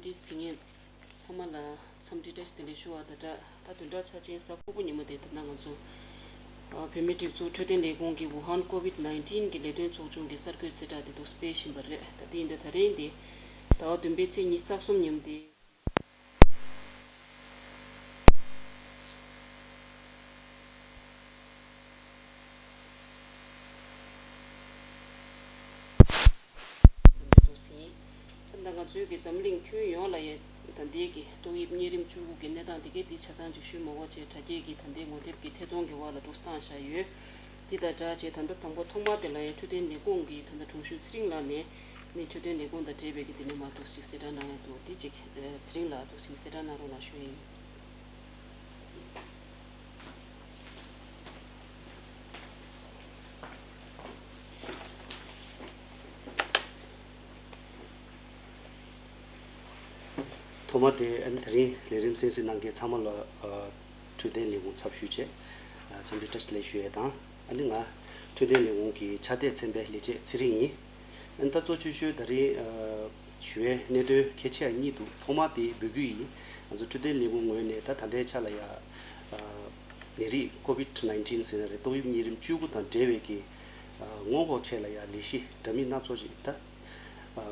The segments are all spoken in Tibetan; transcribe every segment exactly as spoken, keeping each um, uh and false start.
འདི་གཟིགས་མཁན་ཚང་མ་ལ་འཚམས་འདྲི་བཀྲ་ཤིས་བདེ་ལེགས་ཞུ་བ་དང་སྦྲགས། ད་བདུན་ཕྲག་འཆར་ཅན་གཟའ་ཕུར་བུ་ཉིན་མོ་དེ་ད་ལྟ་ང་ཚོ་ཨ་བོད་མིའི་སྒྲིག་འཛུགས་འཕྲོད་བསྟེན་ལས་ཁུངས་ཀྱི་ཝུ་ཧན་ཀོ་ཝིད་ནའིན་ཊིན་གྱི་ལས་དོན་ཚོགས་ཆུང་གི་གསར་འགོད་གསལ་བསྒྲགས་དེ་འདུག་སྤེལ་བཞིན་པ་རེད། ད་དེ་ཡིན་དུས་ད་རིང་དེ་ཟླ་བ་བདུན་པའི་ཚེས་ཉི་ཤུ་རྩ་གསུམ་ཉིན་མོ་དེ། འཛམ་གླིང་ཐོག་ཟིན། ད་ལྟ་ང་ཚོའི་གི་འཛམ་གླིང་ཁྱོན་ཡོངས་ལ་ཡང་ད་ལྟའི་གི་ཏོག་དབྱིབས་གཉན་རིམས་བཅུ་དགུ་གི་གནས་སྟངས་དེ་གའི་དེ་ཆ་ཚང་ཅིག་ཞུས་མ་དགོས་ཆེད་དྲ་རྒྱའི་གི་ད་ལྟའི་ངོ་དེབ་ཀྱི་ཐད་གཏོང་གི་འོག་ལ་འདུག་བཏང་བཞག་ཡོད། དེ་དང་སྦྲགས་བྱས་ད་ལྟ་དང་པོ་ཐོག་མར་དེ་ལ་ཡང་འཕྲོད་བསྟེན་ལས་ཁུངས་ཀྱི་ད་ལྟ་དྲུང་ཞུ་ཚེ་རིང་ལགས་ནས་ནི་འཕྲོད་བསྟེན་ལས་ཁུངས་དང་འབྲེལ་བའི་གི་དེ་ནས་མར་འདུག་ཅིག་གསལ་བསྒྲགས་གནང་ཡ་འདུག་དེ་ཅིག་ཚེ་རིང་ལགས་འདུག་ཅིག་གསལ་བསྒྲགས་གནང་རོགས་གནང་ཞུ་ཡ་ཡིན། ཐོག་མ་དེ་ཨ་ནི་ད་རིང་ལས་རིམ་གསན་གཟིགས་གནང་མཁན་ཚང་མ་ལ་ཨ་འཕྲོད་བསྟེན་ལས་ཁུངས་ཚབ་ཞུས་བྱས་ཨ་འཚམས་འདྲི་བཀྲ་ཤིས་བདེ་ལེགས་ཞུ་ཡས་དང་། ཨ་ནི་ང་འཕྲོད་བསྟེན་ལས་ཁུངས་ཀྱི་ཕྱག་དེབ་ཚན་པའི་ལས་བྱེད་ཚེ་རིང་ཡིན། ཨ་ནི་ད་གཙོ་ཆེ་ཤོས་ད་རིང་ཨ་ཞུ་བའི་གནད་དོན་གལ་ཆེ་བ་གཉིས་འདུག་ཐོག་མ་དེ་འབོད་སྐུལ་ཡིན། ང་ཚོ་འཕྲོད་བསྟེན་ལས་ཁུངས་ངོས་ནས་ད་ད་ལྟའི་ཆ་ལ་ཡ་ཨ་ནད་རིགས་ཀོ་ཝིད་ནའིན་ཊིན་ཟེར་ན་རེད། ཏོག་དབྱིབས་གཉན་རིམས་བཅུ་དགུ་དང་འབྲེལ་བའི་གི་ཨ་སྔོན་འགོག་ཆེད་ལ་ཡ་ལས་གཞི་འདྲ་མིན་སྣ་ཚོགས་ཅིག་ད་ཨ་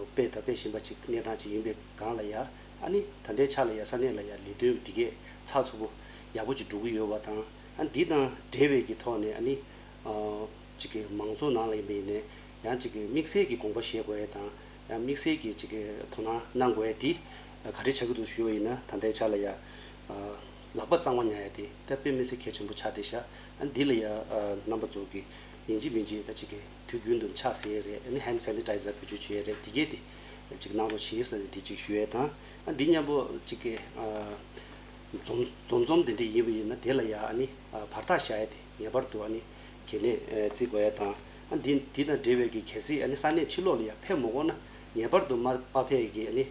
སྤེལ་དང་སྤེལ་བཞིན་པ་ཅིག་གནས་སྟངས་ཅིག་ཡིན་པའི་སྒང་ལ་ཡ་ཨ་ནི་ད་ལྟའི་ཆ་ལ་ཡ་ས་གནས་ལ་ཡ་ལས་དོན་འདི་གས་ཚགས་ཚུད་པོ་ཡག་པོ་ཅིག་འགྲོ་གི་ཡོད་པ་དང་། ཨ་འདི་དང་འབྲེལ་བའི་གི་ཐོག་ནས་ཨ་ནི་ཨ་ཅིག་གི་མང་ཚོགས་ནང་ལ་ཡིན་པ་ཡིན་ནའི་ཡང་ཅིག་གི་དམིགས་བསལ་གྱི་དགོངས་པ་བཞེས་དགོས་ཡས་དང་། ཡང་དམིགས་བསལ་གྱི་ཅིག་གི་དོ་སྣང་གནང་དགོས་ཡས་དེ་ག་རེ་བྱ་གི་འདུག་ཞུས་པ་ཡིན་ན། ད་ལྟའི་ཆ་ལ་ཡ་ཨ་ལག་པ་གཙང་མ་ཉར་ཡས་དེ་ད་དཔེ་མི་སྲིད་གལ་ཆེན་པོ་ཆགས་བསྡད་ཤག་ཨ་འདི་ལ་ཡ་ཨ་རྣམ་པ་ཚོ་གི་ཡིན་གཅིག་མིན་གཅིག་ད་ཅིག་གི་དུས་རྒྱུན་དུ་ཕྱག་འཚལ་ཡས་རེད། ཨ་ནི་ཧེན་ཌི་སེ་ནི་ཊའི་ཛར་བེད་སྤྱོད་བྱེད་ཡས་རེད། དེ་གས་དེ་ཅིག་གནང་རོགས་བྱེད་ཟེར་ནས་དེ་ཅིག་ཞུ་ཡས་དང་། ཨ་འདི་མཉམ་པོ་ཅིག་གི་ཨ་འཛོམས་འཛོམས་འཛོམས་དེ་འདྲ་ཡིན་པ་ཡིན་ན་དེ་ལ་ཡ་ཨ་ནི་ཨ་བར་ཐག་བཞག་ཡས་དེ་ངེས་པར་དུ་ཨ་ནི་གལ་གནད་ཨ་བརྩི་དགོས་ཡས་དང་། ཨ་འདི་འདི་དང་འབྲེལ་བའི་གི་གལ་སྲིད་ཨ་ནི་ས་གནས་ཕྱི་ལོགས་ལ་ཡ་ཕེབས་མ་དགོས་ན་ངེས་པར་དུ་མ་མ་ཕེབས་ཡས་ཀྱི་ཨ་ནི་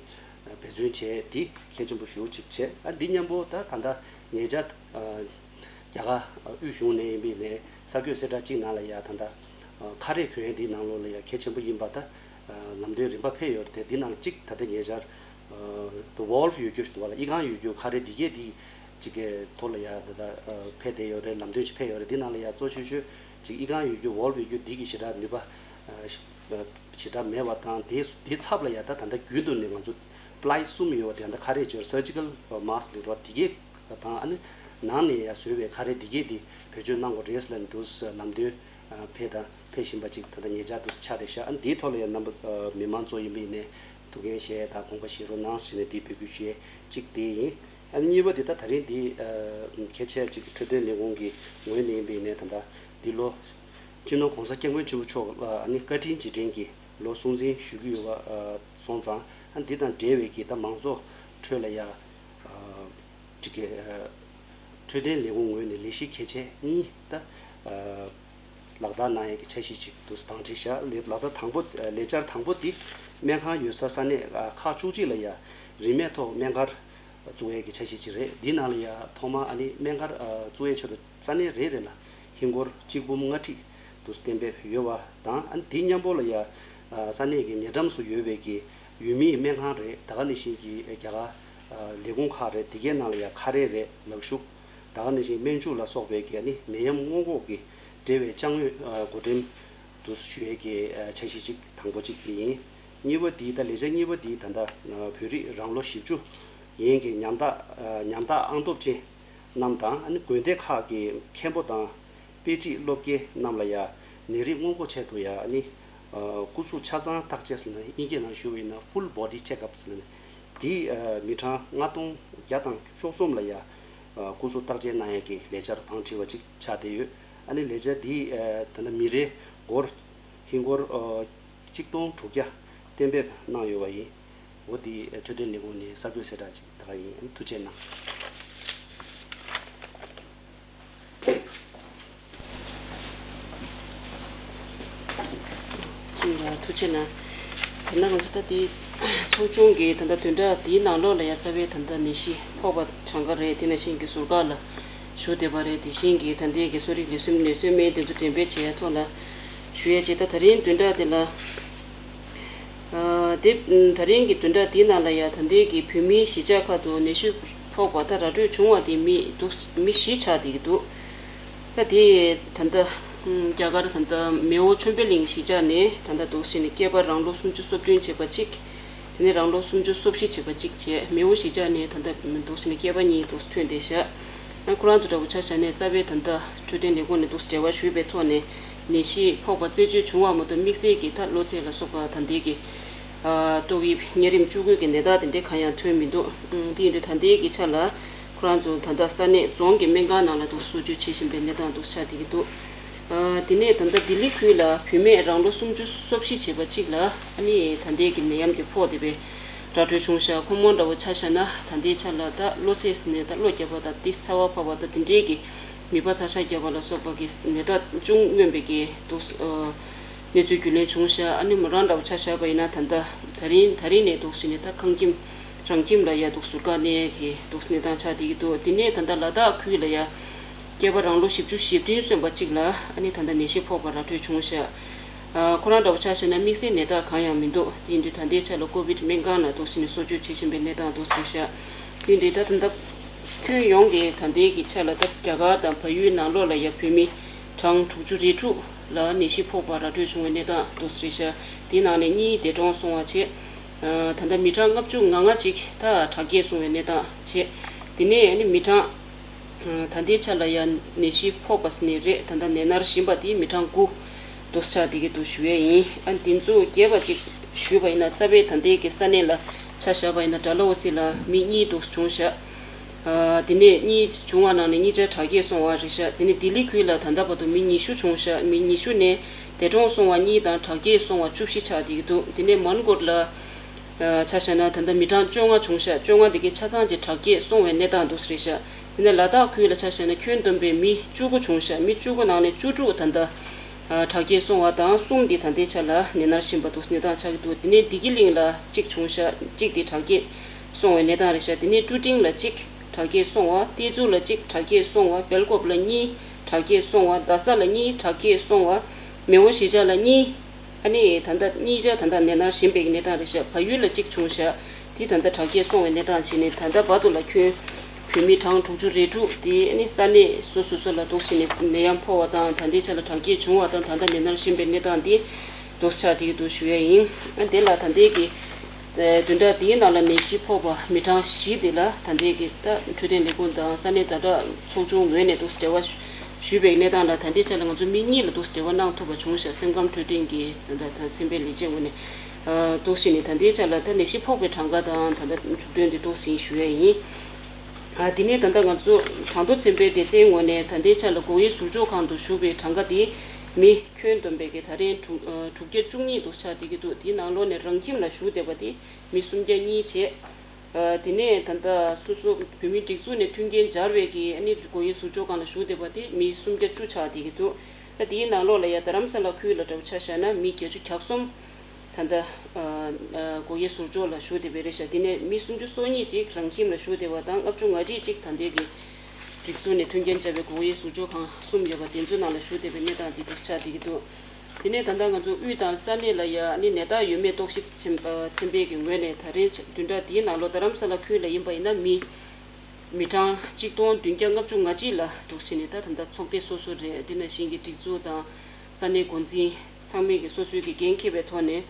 འབད་བརྩོན་བྱས་དེ་གལ་ཆེན་པོ་ཞེ་པོ་ཅིག་བྱས། ཨ་འདི་མཉམ་པོ་ད་ད་ལྟ་ཉེ་ཆར་ཨ་རྒྱ་གར་དབུས་གཞུང་ནས་ཡིན་པའི་ནས་གསར་འགོད་གསལ་བསྒྲགས་གཅིག་ནང་ལ་ཡ་ད་ལྟ་ཁ་རས་གྱོན་ཡས་འདིའི་ནང་ལོགས་ལ་ཡ་གལ་ཆེན་པོ་ཡིན་པ་ད་ལམ་སྟོན་རིམ་པ་ཕེབས་ཡོད་རེད་དེ། འདི་ནང་གཅིག་ད་ལྟ་ཉེ་ཆར་The Valve ཡོད་རྒྱུ་ཞིག་འདུག་བ་ལ། ཨི་ཁང་ཡོད་རྒྱུ་ཁ་རས་འདི་གས་འདི་གཅིག་གི་ཐོག་ལ་ཡ་ད་ལྟ་ཕེབས་བསྡད་ཡོད་རེད། ལམ་སྟོན་ཅིག་ཕེབས་ཡོད་རེད། འདི་ནང་ལ་ཡ་གཙོ་ཆེ་ཤོས་གཅིག་ཨི་ཁང་ཡོད་རྒྱུ་Valve ཡོད་རྒྱུ་འདི་གི་ཞེ་དྲག་ནུས་པ་ཞེ་དྲག་མེད་པ་དང་། དེ་དེ་ཚབ་ལ་ཡ་ད་ད་ལྟ་རྒྱུན་དུ་ནས་ང་ཚོ་པ་ལའི་གསུམ་ཡོད་པ་དེ་ད་ལྟ་ཁ་རས་གྱོན་surgical mask ལབ་རོགས་དེ་གས་དང་། ཨ་ནི་ནང་ནས་ཡ་བཟོས་པའི་ཁ་རས་འདི་གས་དེ་བེད་སྤྱོད་གནང་དགོས་རེད་ལབ་འདུག་ལམ་སྟོན་ཕེབས་དང་ཕེབས་བཞིན་པ་ཅིག་ད་ལྟ་ཉེ་ཆར་དུ་ཆགས་བསྡད་ཤག་ཨ་ནི་འདིའི་ཐོག་ལ་ཡང་རྣམ་པ་མི་མང་ཚོ་ཡིན་པ་ཡིན་ནའི་ཐུགས་འགན་བཞེས་དང་དགོངས་པ་བཞེས་རོགས་གནང་ཟེར་ནས་འདི་འབོད་སྐུལ་ཞུ་ཡས་གཅིག་དེ་ཡིན། ཨ་ནི་གཉིས་པ་དེ་ད་ད་རིང་འདི་གལ་ཆེ་ཅིག་འཕྲོད་བསྟེན་ལས་ཁུངས་ཀྱི་ངོས་ནས་ཡིན་པ་ཡིན་ནའི་ད་ལྟ་འདི་ལོ་སྤྱི་ནོར་༸གོང་ས་༸སྐྱབས་མགོན་ཆེན་པོ་མཆོག་ལ་ཨ་ནི་བཀའ་དྲིན་རྗེས་དྲན་གྱི་ལོ་སྲུང་བརྩི་ཞུ་གི་ཡོད་པ་སོང་ཙང་། ཨ་འདི་དང་འབྲེལ་བའི་གི་ད་མང་ཚོགས་ཁྲོད་ལ་ཡ་ཅིག་གི་འཕྲོད་བསྟེན་ལས་ཁུངས་ངོས་ནས་ལས་གཞི་གལ་ཆེ་གཉིས་ད་ལག་བསྟར་གནང་ཡས་ཀྱི་འཆར་གཞི་ཅིག་ཏུ་བང་སྒྲིག་བཞག་ལས་ལག་བསྟར་དང་པོ་ལས་འཆར་དང་པོ་འདི་སྨན་ཁང་ཡོད་ས་ས་གནས་ཁག་བཅུ་གཅིག་ལ་ཡ་རིན་མེད་ཐོག་སྨན་སྒར་བཙུགས་ཡས་ཀྱི་འཆར་གཞི་ཅིག་རེད། འདི་ནང་ལ་ཡ་ཐོག་མར་ཨ་ནི་སྨན་སྒར་བཙུགས་ཡས་ཆེད་དུ་ས་གནས་རེ་རེ་ལ་ཧིན་སྒོར་གཅིག་འབུམ་ལྔ་ཁྲི་དུ་གཏན་འབེབས་ཡོད་པ་དང་། ཨ་ནི་འདི་མཉམ་པོ་ལ་ཡ་ས་གནས་ཀྱི་ཉེ་འགྲམ་སུ་ཡོད་པའི་གི་ཡུལ་མིའི་སྨན་ཁང་རེད། ད་ག་ནང་བཞིན་གྱི་རྒྱ་གར་ལས་ཁུངས་ཁག་རེད། འདི་གའི་ནང་ལ་ཡ་ཁ་རས་རེད། ལག་ཤུབས། ད་ག་ནང་བཞིན་སྨན་བཅོས་ལ་སོགས་པའི་གི་ཨ་ནི་ནད་ཡམས་སྔོན་འགོག་གི་འབྲེལ་བའི་ཅང་ཡོད་བགོ་འགྲེམས་དུ་ཞུ་ཡས་ཀྱི་འཆར་གཞི་གཅིག་དང་པོ་གཅིག་དེ་ཡིན། གཉིས་པ་འདི་ད་ལས་འཆར་གཉིས་པ་འདི་ད་ལྟ་བོད་རིགས་རང་ལོ་བཞི་བཅུ་ཡན་གྱི་ཉམ་ཐག་ཉམ་ཐག་ཨང་སྟོབས་ཅན་རྣམས་དང་། ཨ་ནི་དགོན་སྡེ་ཁག་གི་མཁན་པོ་དང་དཔེ་ཁྲིད་སློབ་དགེ་རྣམས་ལ་ཡ་ནད་རིགས་སྔོན་འགོག་ཆེད་དུ་ཡ་ཨ་ནི་སྐུ་གཟུགས་ཆ་ཚང་བརྟག་དཔྱད་ཟེར་ན་དབྱིན་སྐད་ནང་ཞུ་བ་ཡིན་ན་Full Body Check Up ཟེར་ན་འདི་མི་གྲངས་ལྔ་སྟོང་བརྒྱ་དང་བཅུ་གསུམ་ལ་ཡ་སྐུ་གཟུགས་བརྟག་དཔྱད་གནང་ཡས་ཀྱི་ལས་འཆར་བང་སྒྲིག་པ་ཅིག་ཆགས་བསྡད་ཡོད། ཨ་ནི་ལས་འཆར་འདི་ད་ལྟ་མི་རེའི་སྒོར་ཧིན་སྒོར་ཆིག་སྟོང་དྲུག་བརྒྱ་གཏན་འབེབས་གནང་ཡོད་པ་ཡིན། འོ་འདི་འཕྲོད་བསྟེན་ལས་ཁུངས་ནས་གསར་འགོད་གསལ་བསྒྲགས་ཅིག་ད་ག་ཡིན། ཐུགས་རྗེ་གནང་། ཐུགས་རྗེ་གནང་། ད་ལྟ་ང་ཚོ་ད་འདི་ཚོགས་ཆུང་གི་ད་ལྟ་བདུན་ཕྲག་འདིའི་ནང་ལོགས་ལ་ཡ་རྩ་བའི་ད་ལྟ་ནད་གཞི་ཕོག་པ་གྲངས་ཀ་རེད། དེ་ནང་བཞིན་གྱི་ཟུར་བཀག་ལ་ཞུགས་བསྡད་པ་རེད། དེ་བཞིན་གྱི་ད་ལྟའི་གི་གསོ་རིག་ལུས་སེམས་ནད་གསོའི་སྨན་དེ་ཚོ་འགྲེམས་སྤེལ་བྱེད་ཡ་ཐོག་ལ་ཞུ་ཡ་བྱས། ད་ད་རིང་བདུན་ཕྲག་འདི་ལ་ཨ་ དེ་ད་རིང་གི་བདུན་ཕྲག་འདིའི་ནང་ལ་ཡང་ད་ལྟའི་གི་བོད་མིའི་གཞིས་ཆགས་ཁག་ཏུ་ནད་གཞི་ཕོག་པ་ད་ར་འཕྲོད་བྱུང་བ་དེ་མི་འདུག་མི་བཞི་ཆགས་བསྡད་ཀྱི་འདུག་ད་དེ་ད་ལྟ་རྒྱ་གར་ད་ལྟ་མེའོ་ཆོས་འཕེལ་གླིང་གཞིས་ཆགས་ནས་ད་ལྟ་འདུག་སེ་ནས་སྐྱེས་པ་རང་ལོ་སུམ་ཅུ་སོ་བདུན་བྱས་པ་གཅིག་དེ་ནས་རང་ལོ་སུམ་ཅུ་སོ་བཞི་བྱས་པ་གཅིག་བྱས། མེའོ་གཞིས་ཆགས་ནས་ད་ལྟ་འདུག་སེ་ནས་སྐྱེས་པ་གཉིས་འདུག་སེ་ཐོན་བསྡད་ཤག་ཁོ་རང་ཚོ་འདྲ་བོ་ཆ་བཞག་ནས་རྩ་བའི་ད་ལྟ་འཕྲོད་བསྟེན་ལས་ཁུངས་ནས་འདུག་སེ་འབྲེལ་བ་ཞུས་པའི་ཐོག་ནས་ནད་གཞི་ཕོག་པ་རྩད་གཅོད་བྱུང་བ་མ་གཏོགས་དམིགས་བསལ་གྱི་ད་གློ་ཚད་ལ་སོགས་པ་ད་ལྟའི་གི་ཨ་ཏོག་དབྱིབས་གཉན་རིམས་བཅུ་དགུ་གི་ནད་རྟགས་དེ་འདྲའི་གང་ཡང་ཐོན་མི་འདུག་ཨང་། དེ་ཡིན་དུས་ད་ལྟའི་གི་ཆ་ལ་ཁོ་རང་ཚོ་ད་ལྟ་ས་གནས་རྫོང་གི་སྨན་ཁང་ནང་ལ་འདུག་སེ་གསོ་བཅོས་བྱེད་བཞིན་པའི་གནས་སྟངས་འདུག་སེ་ཆགས་བསྡད་ཀྱི་འདུག་ཨ་དེ་ནས་ད་ལྟ་ལྡི་ལི་ཁུལ་ལ་བུད་མེད་རང་ལོ་སུམ་ཅུ་སོ་བཞི་བྱས་པ་གཅིག་ལ་ཨ་ནི་ད་ལྟའི་གི་ནད་ཡམས་དེ་ཕོག་བསྡད་པའི་ར་འཕྲོད་བྱུང་ཤག་ཁོ་མོ་འདྲ་བོ་ཆ་བཞག་ན་ད་ལྟའི་ཆ་ལ་ད་གློ་ཚད་ཟིན་ནས་ད་གློ་རྒྱག་པ་དང་ཏི་ཚ་བ་འཕར་བ་དང་དེ་འདྲའི་གི་མིད་པ་ཚ་ཤ་རྒྱག་པ་ལ་སོགས་པ་གི་ནད་རྟགས་ཅུང་མངོན་པའི་གི་འདུག་ཨ་གནས་ཚུལ་རྒྱུས་ལོན་བྱུང་ཤག་ཨ་ནི་མོ་རང་འདྲ་བོ་ཆ་བཞག་པ་ཡིན་ན་ད་ལྟ་ད་རིང་ད་རིང་ནས་འདུག་སེ་ནས་ད་ཁང་ཁྱིམ་རང་ཁྱིམ་ལ་ཡ་འདུག་ཟུར་བཀག་ནས་གི་འདུག་གནས་སྟངས་ཆགས་བསྡད་ཀྱི་འདུག་དེ་ནས་ད་ལྟ་ལ་དྭགས་ཁུལ་ལ་ཡ་སྐྱེས་པ་རང་ལོ་བཞི་བཅུ་ཞེ་བདུན་སོན་པ་གཅིག་ལ་ཨ་ནི་ད་ལྟ་ནད་གཞི་ཕོག་པ་ར་འཕྲོད་བྱུང་ཤག་ཨ་ཁོ་རང་འདྲ་བོ་ཆ་བཞག་ན་དམིགས་བསལ་ནད་རྟགས་གང་ཡང་མི་འདུག་དེ་ཡིན་དུས་ད་ལྟའི་ཆ་ལ་ཀོ་བིད་སྨན་ཁང་ལ་འདུག་སེ་ནས་གསོ་བཅོས་བྱེད་བཞིན་པའི་གནས་སྟངས་འདུག་ཟེར་ཤག་དེ་ཡིན་དུས་ད་ད་ལྟ་ཁྱོན་ཡོངས་ཀྱི་ད་ལྟའི་གི་ཆ་ལ་ད་རྒྱ་གར་དང་བལ་ཡུལ་ནང་ལོགས་ལ་ཡ་བོད་མི་གྲངས་དྲུག་ཅུ་རེ་དྲུག་ལ་ནད་གཞི་ཕོག་པ་ར་འཕྲོད་བྱུང་བའི་གནས་སྟངས་འདུག་ཟེར་ཤག་དེའི་ནང་ནས་གཉིས་འདས་གྲོངས་སོང་བ་བྱས། ཨ་ད་ལྟ་མི་གྲངས་ལྔ་བཅུ་ང་ལྔ་ཅིག་ད་དྲག་སྐྱེད་སོང་བའི་གནས་སྟངས་བྱས། དེ་ནས་ཨ་ནི་མི་གྲངས་ད་ལྟའི་ཆ་ལ་ཡང་ནད་གཞི་ཕོག་པ་ཟེར་ནས་རེད། ད་ལྟ་ནད་མནར་བཞིན་པ་དེ་མི་གྲངས་དགུ་འདུག་ཆགས་བསྡད་ཀྱི་འདུག་ཞུ་ཡས་ཡིན། ཨ་འདི་ཚོ་རྒྱས་པ་ཅིག་ཞུས་པ་ཡིན་ན་རྩ་བའི་ད་ལྟའི་གི་ས་གནས་ལ་ཆ་བཞག་པ་ཡིན་ན་ཌལ་ཧོ་སི་ལ་མི་གཉིས་འདུག་བྱུང་ཤག་ཨ་དེ་ནས་གཉིས་བྱུང་བ་ནང་ནས་གཉིས་ཆ་དྲག་སྐྱེད་སོང་བ་རེད་ཤག་དེ་ནས་ལྡི་ལི་ཁུལ་ལ་ད་ལྟ་བར་དུ་མི་ཉི་ཤུ་བྱུང་ཤག་མི་ཉི་ཤུ་ནས་འདས་གྲོངས་སོང་བ་གཉིས་དང་དྲག་སྐྱེད་སོང་བ་བཅུ་བཞི་ཆགས་བསྡད་ཀྱི་འདུག་དེ་ནས་མན་གོར་ལ་ཆ་བཞག་ན་ད་ལྟ་མི་གྲངས་བཅོ་ལྔ་བྱུང་ཤག་བཅོ་ལྔ་དེ་གའི་ཆ་ཚང་གཅིག་དྲག་སྐྱེད་སོང་བའི་གནས་སྟངས་འདུག་ཟེར་ཤག་དེ་ནས་ལ་དྭགས་ཁུལ་ལ་ཆ་བཞག་ན་ཁྱོན་བསྡོམས་པའི་མི་བཅུ་དགུ་བྱུང་ཤག་མི་བཅུ་དགུ་ནང་ནས་བཅུ་དྲུག་ད་ལྟ་དྲག་སྐྱེད་སོང་བ་དང་གསུམ་དེ་ད་ལྟའི་ཆ་ལ་ནད་མནར་བཞིན་པ་འདུག་གནས་སྟངས་ཆགས་ཀྱི་འདུག་དེ་ནས་བདེ་སྐྱིད་གླིང་ལ་གཅིག་བྱུང་ཤག་གཅིག་དེ་དྲག་སྐྱེད་སོང་བའི་གནས་སྟངས་རེད་ཤག་དེ་ནས་ཀྲུ་ཀྲིང་ལ་གཅིག་དྲག་སྐྱེད་སོང་བ། ཏེ་ཙུའུ་ལ་གཅིག་དྲག་སྐྱེད་སོང་བ། སྦེལ་ཀོབ་ལ་གཉིས་དྲག་སྐྱེད་སོང་བ། རྡ་ས་ལ་གཉིས་དྲག་སྐྱེད་སོང་བ། མེའོ་གཞིས་ཆགས་ལ་གཉིས། ཨ་ནི་ད་ལྟ་གཉིས་ཆ་ད་ལྟ་ནད་མནར་བཞིན་པའི་གནས་སྟངས་རེད་ཤག་བལ་ཡུལ་ལ་གཅིག་བྱུང་ཤག་དེ་ད་ལྟ་དྲག་སྐྱེད་སོང་བའི་གནས་སྟངས་བྱས་ནས་ད་ལྟ་བར་དུ་ལ་ཁྱོན་བོད་མི་གྲངས་དྲུག་ཅུ་རེ་དྲུག་དེ་ཨ་ནི་ས་གནས་སོ་སོ་སོ་ལ་འདུག་སེ་ནས་ནད་ཡམས་ཕོག་པ་དང་ད་ལྟའི་ཆ་ལ་དྲག་སྐྱེད་བྱུང་བ་དང་ད་ལྟ་ནད་མནར་བཞིན་པའི་གནས་སྟངས་འདི་འདུག་སེ་ཆགས་བསྡད་ཀྱི་འདུག་ཞུ་ཡས་ཡིན། ཨ་དེ་ལ་ད་ལྟའི་གི་བདུན་ཕྲག་འདིའི་ནང་ལ་ནད་གཞི་ཕོག་པ་མི་གྲངས་བཞི་དེ་ལ་ད་ལྟའི་གི་ད་འཕྲོད་བསྟེན་ལས་ཁུངས་དང་ས་གནས་ཛ་དྲག་ཚོགས་ཆུང་ངོས་ནས་འདུག་སེ་འབྲེལ་བ་ཞུས་པའི་གནས་སྟངས་ལ་ད་ལྟའི་ཆ་ལ་ང་ཚོ་མི་གཉིས་ལ་འདུག་སེ་འབྲེལ་བ་གནང་ཐུབ་པ་བྱུང་ཤག་སེམས་ཁམས་འཕྲོད་བསྟེན་གྱི་ད་ད་སེམས་པའི་ལས་བྱེད་ངོས་ནས་འདུག་སེ་ནས་ད་ལྟའི་ཆ་ལ་ད་ནད་གཞི་ཕོག་པའི་གྲངས་ཀ་དང་ད་ལྟ་མཇུག་དོན་དེ་འདུག་སེ་ཞུ་ཡས་ཡིན། ཨ་དེ་ནས་ད་ལྟ་ང་ཚོ་གྲངས་ཐོ་ཚན་པའི་སྡེ་ཚན་ངོས་ནས་ད་ལྟའི་ཆ་ལ་སྒོ་དབྱེ་ཟུར་འཇོག་ཁང་དུ་བཞུགས་པའི་གྲངས་ཀ་དེ་མི་ཁྱོན་བསྡོམས་པའི་གི་ད་རེས་དྲུག་ཨ་དྲུག་བརྒྱ་བཅུ་གཉིས་འདུག་ཆགས་བསྡད་ཀྱི་འདུག་དེའི་ནང་ལོགས་ནས་རང་ཁྱིམ་ལ་བཞུགས་བསྡད་པ་དེ་མི་སུམ་བརྒྱ་གཉིས་བྱས། ཨ་དེ་ནས་ད་ལྟ་སོ་སོ་བོད་མིའི་སྒྲིག་འཛུགས་ནས་མཐུན་རྐྱེན་སྦྱར་བའི་གི་ཨ་ནི་སྒོ་དབྱེ་ཟུར་འཇོག་ཁང་ལ་བཞུགས་བསྡད་པ་དེ་མི་སུམ་བརྒྱ་བཅུ་ཆགས་བསྡད་ཀྱི་འདུག་ད་དེའི་ནང་ལོགས་ལ་ཡ་རྡ་རམ་ས་ལ་ཁུལ་ལ་འདྲ་བོ་ཆ་བཞག་ན་མི་བརྒྱད་ཅུ་གྱ་གསུམ། ད་ལྟ་ཨ་ཨ་སྒོ་དབྱེ་ཟུར་འཇོག་ལ་བཞུགས་བསྡད་པ་རེད་ཤག་དེ་ནས་མི་སུམ་ཅུ་སོ་གཉིས་ཅིག་རང་ཁྱིམ་ལ་བཞུགས་བསྡད་པ་དང་ལྔ་བཅུ་ང་གཅིག་ཅིག་ད་ལྟའི་གི་སྒྲིག་འཛུགས་ནས་མཐུན་རྐྱེན་སྦྱར་བའི་སྒོ་དབྱེ་ཟུར་འཇོག་ཁང་གསུམ་ཡོད་པ་དེ་ཚོའི་ནང་ལ་བཞུགས་བསྡད་པའི་གནས་སྟངས་འདི་འདུག་ཆགས་བསྡད་ཀྱི་འདུག་དེ་ནས་ད་ལྟ་ང་ཚོ་དབུས་དང་ས་གནས་ལ་ཡ་ཨ་ནི་ནད་རྟགས་ཡོད་མེད་རྟོག་ཞིབ་ཚན་ཨ་ཚན་པའི་གི་ངོས་ནས་ད་རིང་བདུན་ཕྲག་འདིའི་ནང་ལོ་རྡ་རམ་ས་ལ་ཁུལ་ལ་ཡིན་པ་ཡིན་ན་མི་མི་གྲངས་གཅིག་སྟོང་བདུན་བརྒྱ་ལྔ་བཅུ་ང་གཅིག་ལ་འདུག་བྱས་ནས་ད་ད་ལྟ་ཚོགས་སྡེ་སོ་སོ་རེད། དེ་ནང་བཞིན་གྱི་སྒྲིག་འཛུགས་དང་ས་གནས་འགོ་འཛིན་ཚང་མས་ཀྱི་སོ་སོའི་གི་འགན་འཁྱེར་བའི་ཐོག་ནས་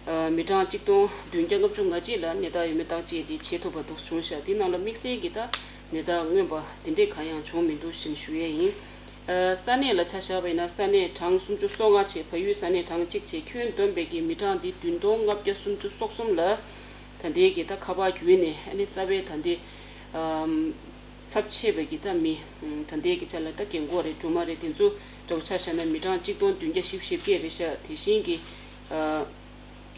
ཨ་མི་གྲངས་གཅིག་སྟོང་བདུན་བརྒྱ་ལྔ་བཅུ་ང་གཅིག་ལ་ནད་རྟགས་ཡོད་མེད་བརྟག་དཔྱད་དེ་བྱེད་ཐུབ་པ་འདུག་བྱུང་ཤག་དེ་ནང་ལ་དམིགས་བསལ་གྱི་ད་ནད་རྟགས་མངོན་པ་དེ་འདྲས་གང་ཡང་བྱུང་མི་འདུག་ཞེས་ཞུ་ཡས་ཡིན། ཨ་ས་གནས་ལ་ཆ་བཞག་པ་ཡིན་ན་ས་གནས་གྲངས་སུམ་ཅུ་སོ་ལྔ་བྱས། བལ་ཡུལ་ས་གནས་གྲངས་གཅིག་བྱས། ཁྱོན་བསྡོམས་པའི་གི་མི་གྲངས་འདི་བདུན་སྟོང་ལྔ་བརྒྱ་སུམ་ཅུ་སོ་གསུམ་ལ་ད་ལྟའི་གི་ད་ཁ་པར་བརྒྱུད་ནས་ཨ་ནི་རྩ་བའི་ད་ལྟའི་ཨམ་ཚབས་ཆེ་བའི་གི་ད་མི་ཨམ་ད་ལྟའི་གི་ཆ་ལ་ད་རྒན་གོག་རེད། སྦྲུམ་མ་རེད། དེ་ཚོ་འདྲ་བོ་ཆ་བཞག་ན་མི་གྲངས་གཅིག་སྟོང་བདུན་བརྒྱ་བཞི་བཅུ་ཞེ་བརྒྱད་རེད་ཤག་དེ་བཞིན་གི་ཨ་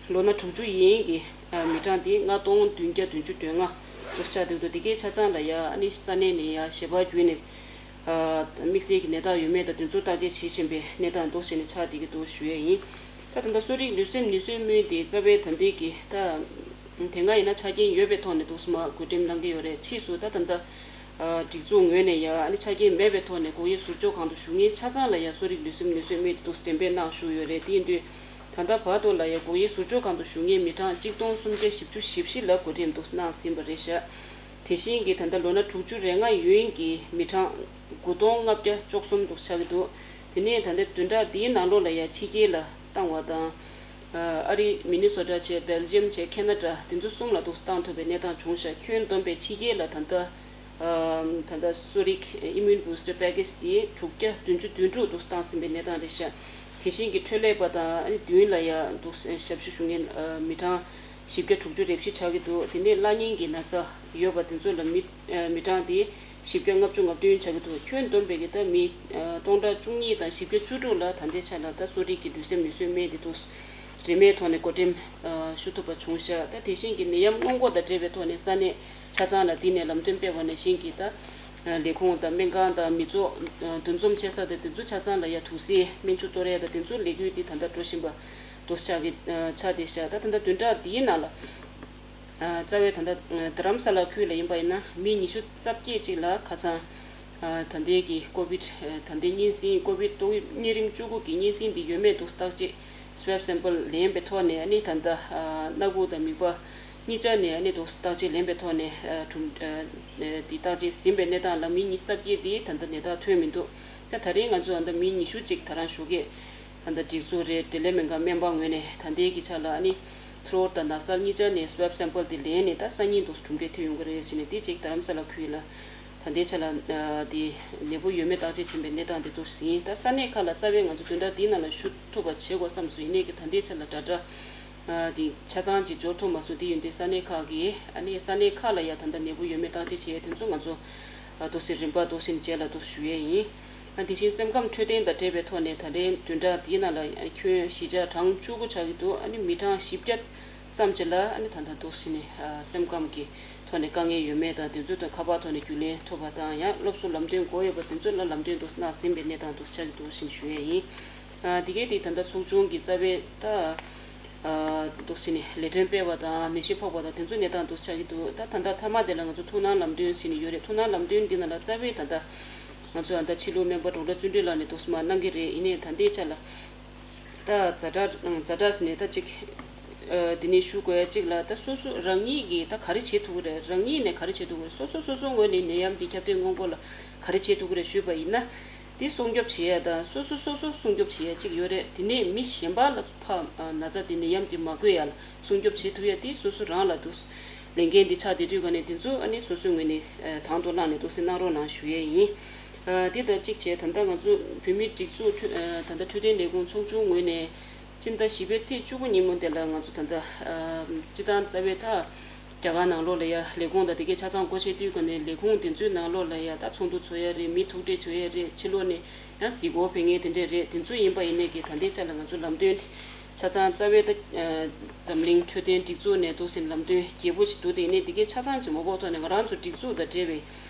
ལོ་ན་དྲུག་ཅུ་ཡན་གྱི་ཨ་མི་གྲངས་དེ་ལྔ་སྟོང་བདུན་བརྒྱ་བདུན་ཅུ་དོན་ལྔ་འདུག་ཆགས་བསྡད་འདུག་དེ་གའི་ཆ་ཚང་ལ་ཡ་ཨ་ནི་ས་གནས་ནས་ཡ་ཞལ་པར་བརྒྱུད་ནས་ཨ་དམིགས་བསལ་གྱི་ནད་རྟགས་ཡོད་མེད་དང་དེ་ཚོ་བརྟག་དཔྱད་བྱེད་བཞིན་པའི་གནས་སྟངས་འདུག་བྱས་ནས་ཆགས་བསྡད་ཀྱི་འདུག་ཞུ་ཡས་ཡིན། ད་ད་ལྟ་གསོ་རིག་ལུས་སེམས་ནུས་གསོའི་དམིགས་དེ་རྩ་བའི་ད་ལྟའི་གི་ད་དེ་སྔ་ཡིན་ན་ཆ་རྐྱེན་ཡོད་པའི་ཐོག་ནས་འདུག་སེ་མར་བགོ་འགྲེམས་གནང་གི་ཡོད་རེད། ཕྱིས་སུ་ད་ད་ལྟ་ཨ་སྒྲིག་འཛུགས་ངོས་ནས་ཡ་ཨ་ནི་ཆ་རྐྱེན་མེད་པའི་ཐོག་ནས་སྒོ་དབྱེ་ཟུར་འཇོག་ཁང་དུ་བཞུགས་མཁན་ཆ་ཚང་ལ་ཡ་གསོ་རིག་ལུས་སེམས་ནུས་གསོའི་དམིགས་དེ་འདུག་སེ་འགྲེམས་སྤེལ་གནང་བཞུགས་ཡོད་རེད། དེ་ཡིན་དུས་ད་ ད་ལྟ་བར་དུ་ལ་ཡ་སྒོ་དབྱེ་ཟུར་འཇོག་ཁང་དུ་བཞུགས་མཁན་མི་གྲངས་གཅིག་སྟོང་སུམ་བརྒྱ་བཞི་བཅུ་ཞེ་བཞི་ལ་བགོ་འགྲེམས་འདུག་གནང་ཟིན་པ་རེད་ཤག་དེ་བཞིན་གྱི་ད་ལྟ་ལོ་ན་དྲུག་ཅུ་རེ་ལྔ་ཡོལ་མཁན་གྱི་མི་གྲངས་དགུ་སྟོང་ལྔ་བརྒྱ་བཅུ་གསུམ་འདུག་ཆགས་ཀྱི་འདུག་དེ་ནས་ད་ལྟ་བདུན་ཕྲག་འདིའི་ནང་ལོགས་ལ་ཡ་ཕྱི་རྒྱལ་ལ་བཏང་བ་དང་། ཨ་རི། མི་ནི་སོ་ཊ་བྱས། སྦེལ་ཇམ་བྱས། ཁེ་ན་ཌ། དེ་ཚོ་གསུམ་ལ་འདུག་བཏང་ཐུབ་པའི་གནས་སྟངས་བྱུང་ཤག་ཁྱོན་བསྡོམས་པའི་ཕྱི་རྒྱལ་ལ་ད་ལྟ་ཨ་ད་ལྟ་གསོ་རིག་ཨིམ་མུན་བུ་སི་ཊར་པེ་ཀེ་ཇི་དེ་དྲུག་བརྒྱ་བདུན་ཅུ་དོན་དྲུག་འདུག་བཏང་ཟིན་པའི་གནས་སྟངས་རེད་ཤག་དེ་བཞིན་གྱི་འཕྲོད་ལས་པ་དང་ཨ་ནི་མདུན་ལ་ཡ་འདུག་ཞབས་ཞུ་ཞུ་མཁན་མི་གྲངས་བཞི་བརྒྱ་དྲུག་ཅུ་རེ་བཞི་ཆགས་ཀྱི་འདུག་དེ་ནས་གླ་རྙིང་གི་ན་ཚ་ཡོད་པ་དེ་ཚོ་ལ་མི་མི་གྲངས་དེ་བཞི་བརྒྱ་ལྔ་བཅུ་ང་བདུན་ཆགས་ཀྱི་འདུག་ཁྱོན་བསྡོམས་པའི་གི་ད་མི་སྟོང་ཕྲག་བཅུ་གཉིས་དང་བཞི་བརྒྱ་བཅུ་དྲུག་ལ་ད་ལྟའི་ཆ་ལ་ད་གསོ་རིག་གི་ལུས་སེམས་ནུས་གསོའི་སྨན་དེ་འདུག་རིན་མེད་ཐོག་ནས་བགོ་འགྲེམས་ཞུ་ཐུབ་པ་བྱུང་ཤག་ད་དེ་བཞིན་གྱི་ནད་ཡམས་སྔོན་འགོག་དང་འབྲེལ་བའི་ཐོག་ནས་ས་གནས་ཆ་ཚང་ལ་འདི་ནས་ལམ་སྟོན་སྤེལ་བ་ནང་བཞིན་གྱི་ད་ལས་ཁུངས་དང་སྨན་ཁང་དང་མི་ཚོགས་འདུ་འཛོམས་བྱེད་ས་དང་དེ་ཚོ་ཆ་ཚང་ལ་ཡ་དུག་སེལ་སྨན་ཆུ་གཏོར་ཡ་དང་དེ་ཚོ་ལས་འགུལ་འདི་ད་ལྟ་འགྲོ་བཞིན་པ་འདུག་ཆགས་ཀྱི་ཆགས་བསྡད་ཤག་ད་ད་ལྟ་བདུན་ཕྲག་འདིའི་ནང་ལ། རྩ་བའི་ད་ལྟ་རྡ་རམ་ས་ལ་ཁུལ་ལ་ཡིན་པ་ཡིན་ན་མི་ཉི་ཤུ་རྩ་བརྒྱད་ཅིག་ལ་ཁ་སང་ད་ལྟའི་གི་ཀོ་བིད་ད་ལྟའི་གཉན་སྲིན་ཀོ་བིད་ཏོག་དབྱིབས་གཉན་རིམས་བཅུ་དགུ་གི་གཉན་སྲིན་འདི་ཡོད་མེད་འདུག་བརྟག་དཔྱད་སི་ཝེབ་སེམ་པལ་ལེན་པའི་ཐོག་ནས་ཨ་ནི་ད་ལྟ་སྣ་ཁུག་དང་མིད་པ་གཉིས་ཆ་ནས་ཨ་ནི་འདུག་བརྟག་དཔྱད་ལེན་པའི་ཐོག་ནས་གྲུབ་འདི་བརྟག་དཔྱད་ཟིན་པའི་གནས་སྟངས་ལ་མི་ཉི་ཤུ་རྩ་བརྒྱད་འདི་ད་ལྟ་ནད་རྟགས་ཐོན་མི་འདུག་ད་ད་རེས་ང་ཚོ་ད་ལྟ་མི་ཉི་ཤུ་ཅིག་ད་རང་ཞོགས་ཀས། ད་ལྟ་སྒྲིག་འཛུགས་རེད། འབྲེལ་ཡོད་སྨན་ཁང་སྨན་པ་ངོས་ནས་ད་ལྟའི་གི་ཆ་ལ་ཨ་ནི་ཐུར་འོར་དང་ན་གསར་གཉིས་ཆ་ནས་སི་ཝེབ་སེམ་པལ་དེ་ལེན་ནས་ད་སང་ཉིན་དུ་གྲུབ་འབྲས་ཐོན་ཡོང་གི་རེད་ཟེར་ནས་དེ་གཅིག་རྡ་རམ་ས་ལ་ཁུལ་ལ་ད་ལྟའི་ཆ་ལ་དེ་ནད་པོ་ཡོད་མེད་བརྟག་དཔྱད་ཕྱིན་པའི་གནས་སྟངས་དེ་ཚོ་ཟིན། ད་ས་གནས་ཁག་ལ་རྩ་བའི་ང་ཚོ་བདུན་ཕྲག་འདིའི་ནང་ལ་ཞུ་ཐུབ་པ་བྱེད་དགོས་བསམ་སོང་། ཡིན་ནའི་གི་ད་ལྟའི་ཆ་ལ་དྲ་གྲགས་དེ་ཆ་ཚང་ཅིག་འབྱོར་ཐུབ་མ་སོང་། དེ་ཡིན་དུས་ས་གནས་ཁག་གི་ཨ་ནི་ས་གནས་ཁག་ལ་ཡ་ད་ལྟ་ནད་པོ་ཡོད་མེད་བརྟག་དཔྱད་བྱེད་ཡ་དེ་ཚོ་ང་ཚོ་འདུག་སེ་རིམ་པ་འདུག་སེ་རྗེས་ལ་འདུག་ཞུ་ཡས་ཡིན། ཨ་དེ་བཞིན་སེམས་ཁམས་འཕྲོད་བསྟེན་དང་འབྲེལ་བའི་ཐོག་ནས་ད་རེས་བདུན་ཕྲག་འདིའི་ནང་ལ་ཁྱོན་བཞི་ཆ་གྲངས་བཅུ་དགུ་ཆགས་ཀྱི་འདུག་ཨ་ནི་མི་གྲངས་བཞི་བརྒྱ་ཙམ་ཅིག་ལ་ཨ་ནི་ད་ལྟ་འདུག་སེ་ནས་ཨ་སེམས་ཁམས་ཀྱི་ཐོག་ནས་དཀའ་ངལ་ཡོད་མེད་དང་དེ་ཚོ་དང་ཁ་པར་ཐོག་ནས་རྒྱུས་ལོན་ཐུབ་པ་དང་ཡང་སློབ་གསོ་ལམ་སྟོན་དགོས་ཡོད་པ་དེ་ཚོ་ལ་ལམ་སྟོན་འདུག་གནང་ཟིན་པའི་གནས་སྟངས་འདུག་ཆགས་ཀྱི་འདུག་ཞེས་ཞུ་ཡས་ཡིན། ཨ་དེ་གས་དེ་ད་ལྟ་ཚོགས་ཆུང་གི་རྩ་བའི་ད་ཨ་འདུག་སེ་ནས་ལས་དོན་སྤེལ་བ་དང་ནད་གཞི་ཕོག་པ་དང་དེ་ཚོའི་གནས་སྟངས་འདུག་ཆགས་ཀྱི་འདུག་ད་ད་ལྟ་མཐའ་མ་དེ་ལ་ང་ཚོ་ཐུགས་སྣང་ལམ་སྟོན་ཟེར་ནས་ཡོད་རེད། ཐུགས་སྣང་ལམ་སྟོན་འདི་ནང་ལ་རྩ་བའི་ད་ལྟ་ང་ཚོ་ཨ་ད་ཕྱི་ལུགས་སྨན་པ་ཌོག་ཊར་བརྩོན་འགྲུས་ལགས་ནས་འདུག་སེ་མར་གནང་གི་རེད། ཡིན་ནའི་ད་ལྟའི་ཆ་ལ་ད་ཛ་དྲག་ཛ་དྲག་ཟེར་ནས་ད་ཅིག་ཨ་འདི་ནས་ཞུ་དགོས་ཡ་གཅིག་ལ་ད་སོ་སོ་རང་ཉིད་ཀྱིས་ད་ག་རེ་བྱེད་ཐུབ་ཀྱི་རེད། རང་ཉིད་ནས་ག་རེ་བྱེད་ཐུབ་ཀྱི་རེད། སོ་སོ་སོ་སོའི་ངོས་ནས་ནད་ཡམས་འདི་ཁྱབ་གདལ་སྔོན་འགོག་ལ་ག་རེ་བྱེད་ཐུབ་ཀྱི་རེད་ཞུས་པ་ཡིན་ན། དེ་སྲུང་སྐྱོབ་བྱེད་ཡ་དང་སོ་སོ་སོ་སོ་སྲུང་སྐྱོབ་བྱེད་ཡ་གཅིག་ཡོད་རེད། དེ་ནས་མི་གཞན་པ་ལ་ཕར་ཨ་ན་ཚ་དེ་ནད་ཡམས་དེ་མ་འགོས་ཡ་ལ་སྲུང་སྐྱོབ་བྱེད་ཐུབ་ཡ་དེ་སོ་སོ་རང་ལ་འདུག་ལས་འགན་འདི་ཆགས་བསྡད་དུས་ག་ནས་དེ་ཚོ་ཨ་ནི་སོ་སོའི་ངོས་ནས་ཨ་དང་དུ་བླངས་ནས་འདུག་སེ་གནང་རོགས་གནང་ཞུ་ཡས་ཡིན། ཨ་དེ་དང་གཅིག་བྱས་ད་ལྟ་ང་ཚོ་བོད་མིའི་སྒྲིག་འཛུགས་འཕྲོད་ཨ་ད་ལྟ་འཕྲོད་བསྟེན་ལས་ཁུངས་ཚོགས་ཆུང་ངོས་ནས་སྤྱི་ཟླ་བཞི་པའི་ཚེས་བཅུ་དགུ་ཉིན་མོ་དེ་ལ་ང་ཚོ་ད་ལྟ་ཨ་སྤྱི་བཏང་རྩ་བའི་ད། རྒྱ་གར་ནང་ལོགས་ལ་ཡ་ལས་ཁུངས་དང་དེ་གའི་ཆ་ཚང་སྒོ་ཕྱེ་དུས་ག་ནས་ལས་ཁུངས་དེ་ཚོའི་ནང་ལོགས་ལ་ཡ་ད་ཚོགས་འདུ་ཚོགས་ཡ་རེད། མི་ཐུག་འཕྲད་བྱེད་ཡ་རེད། ཕྱི་ལོགས་ནས་ཡང་གཟིགས་སྐོར་ཕེབས་མཁན་དེ་འདྲས་རེད། དེ་ཚོ་ཡིན་པ་ཡིན་ནའི་གི་ད་ལྟའི་ཆ་ལ་ང་ཚོ་ལམ་སྟོན་ཆ་ཚང་རྩ་བའི་ད་འཛམ་གླིང་འཕྲོད་བསྟེན་སྒྲིག་འཛུགས་ནས་འདུག་ཟིན་ལམ་སྟོན་རྒྱས་པོ་ཞིག་འདུག་དེ་ནས་དེ་གའི་ཆ་ཚང་གི་ངོ་ལྐོག་ཐོག་ནས་ང་རང་ཚོ་སྒྲིག་འཛུགས་དང་འབྲེལ་བའི་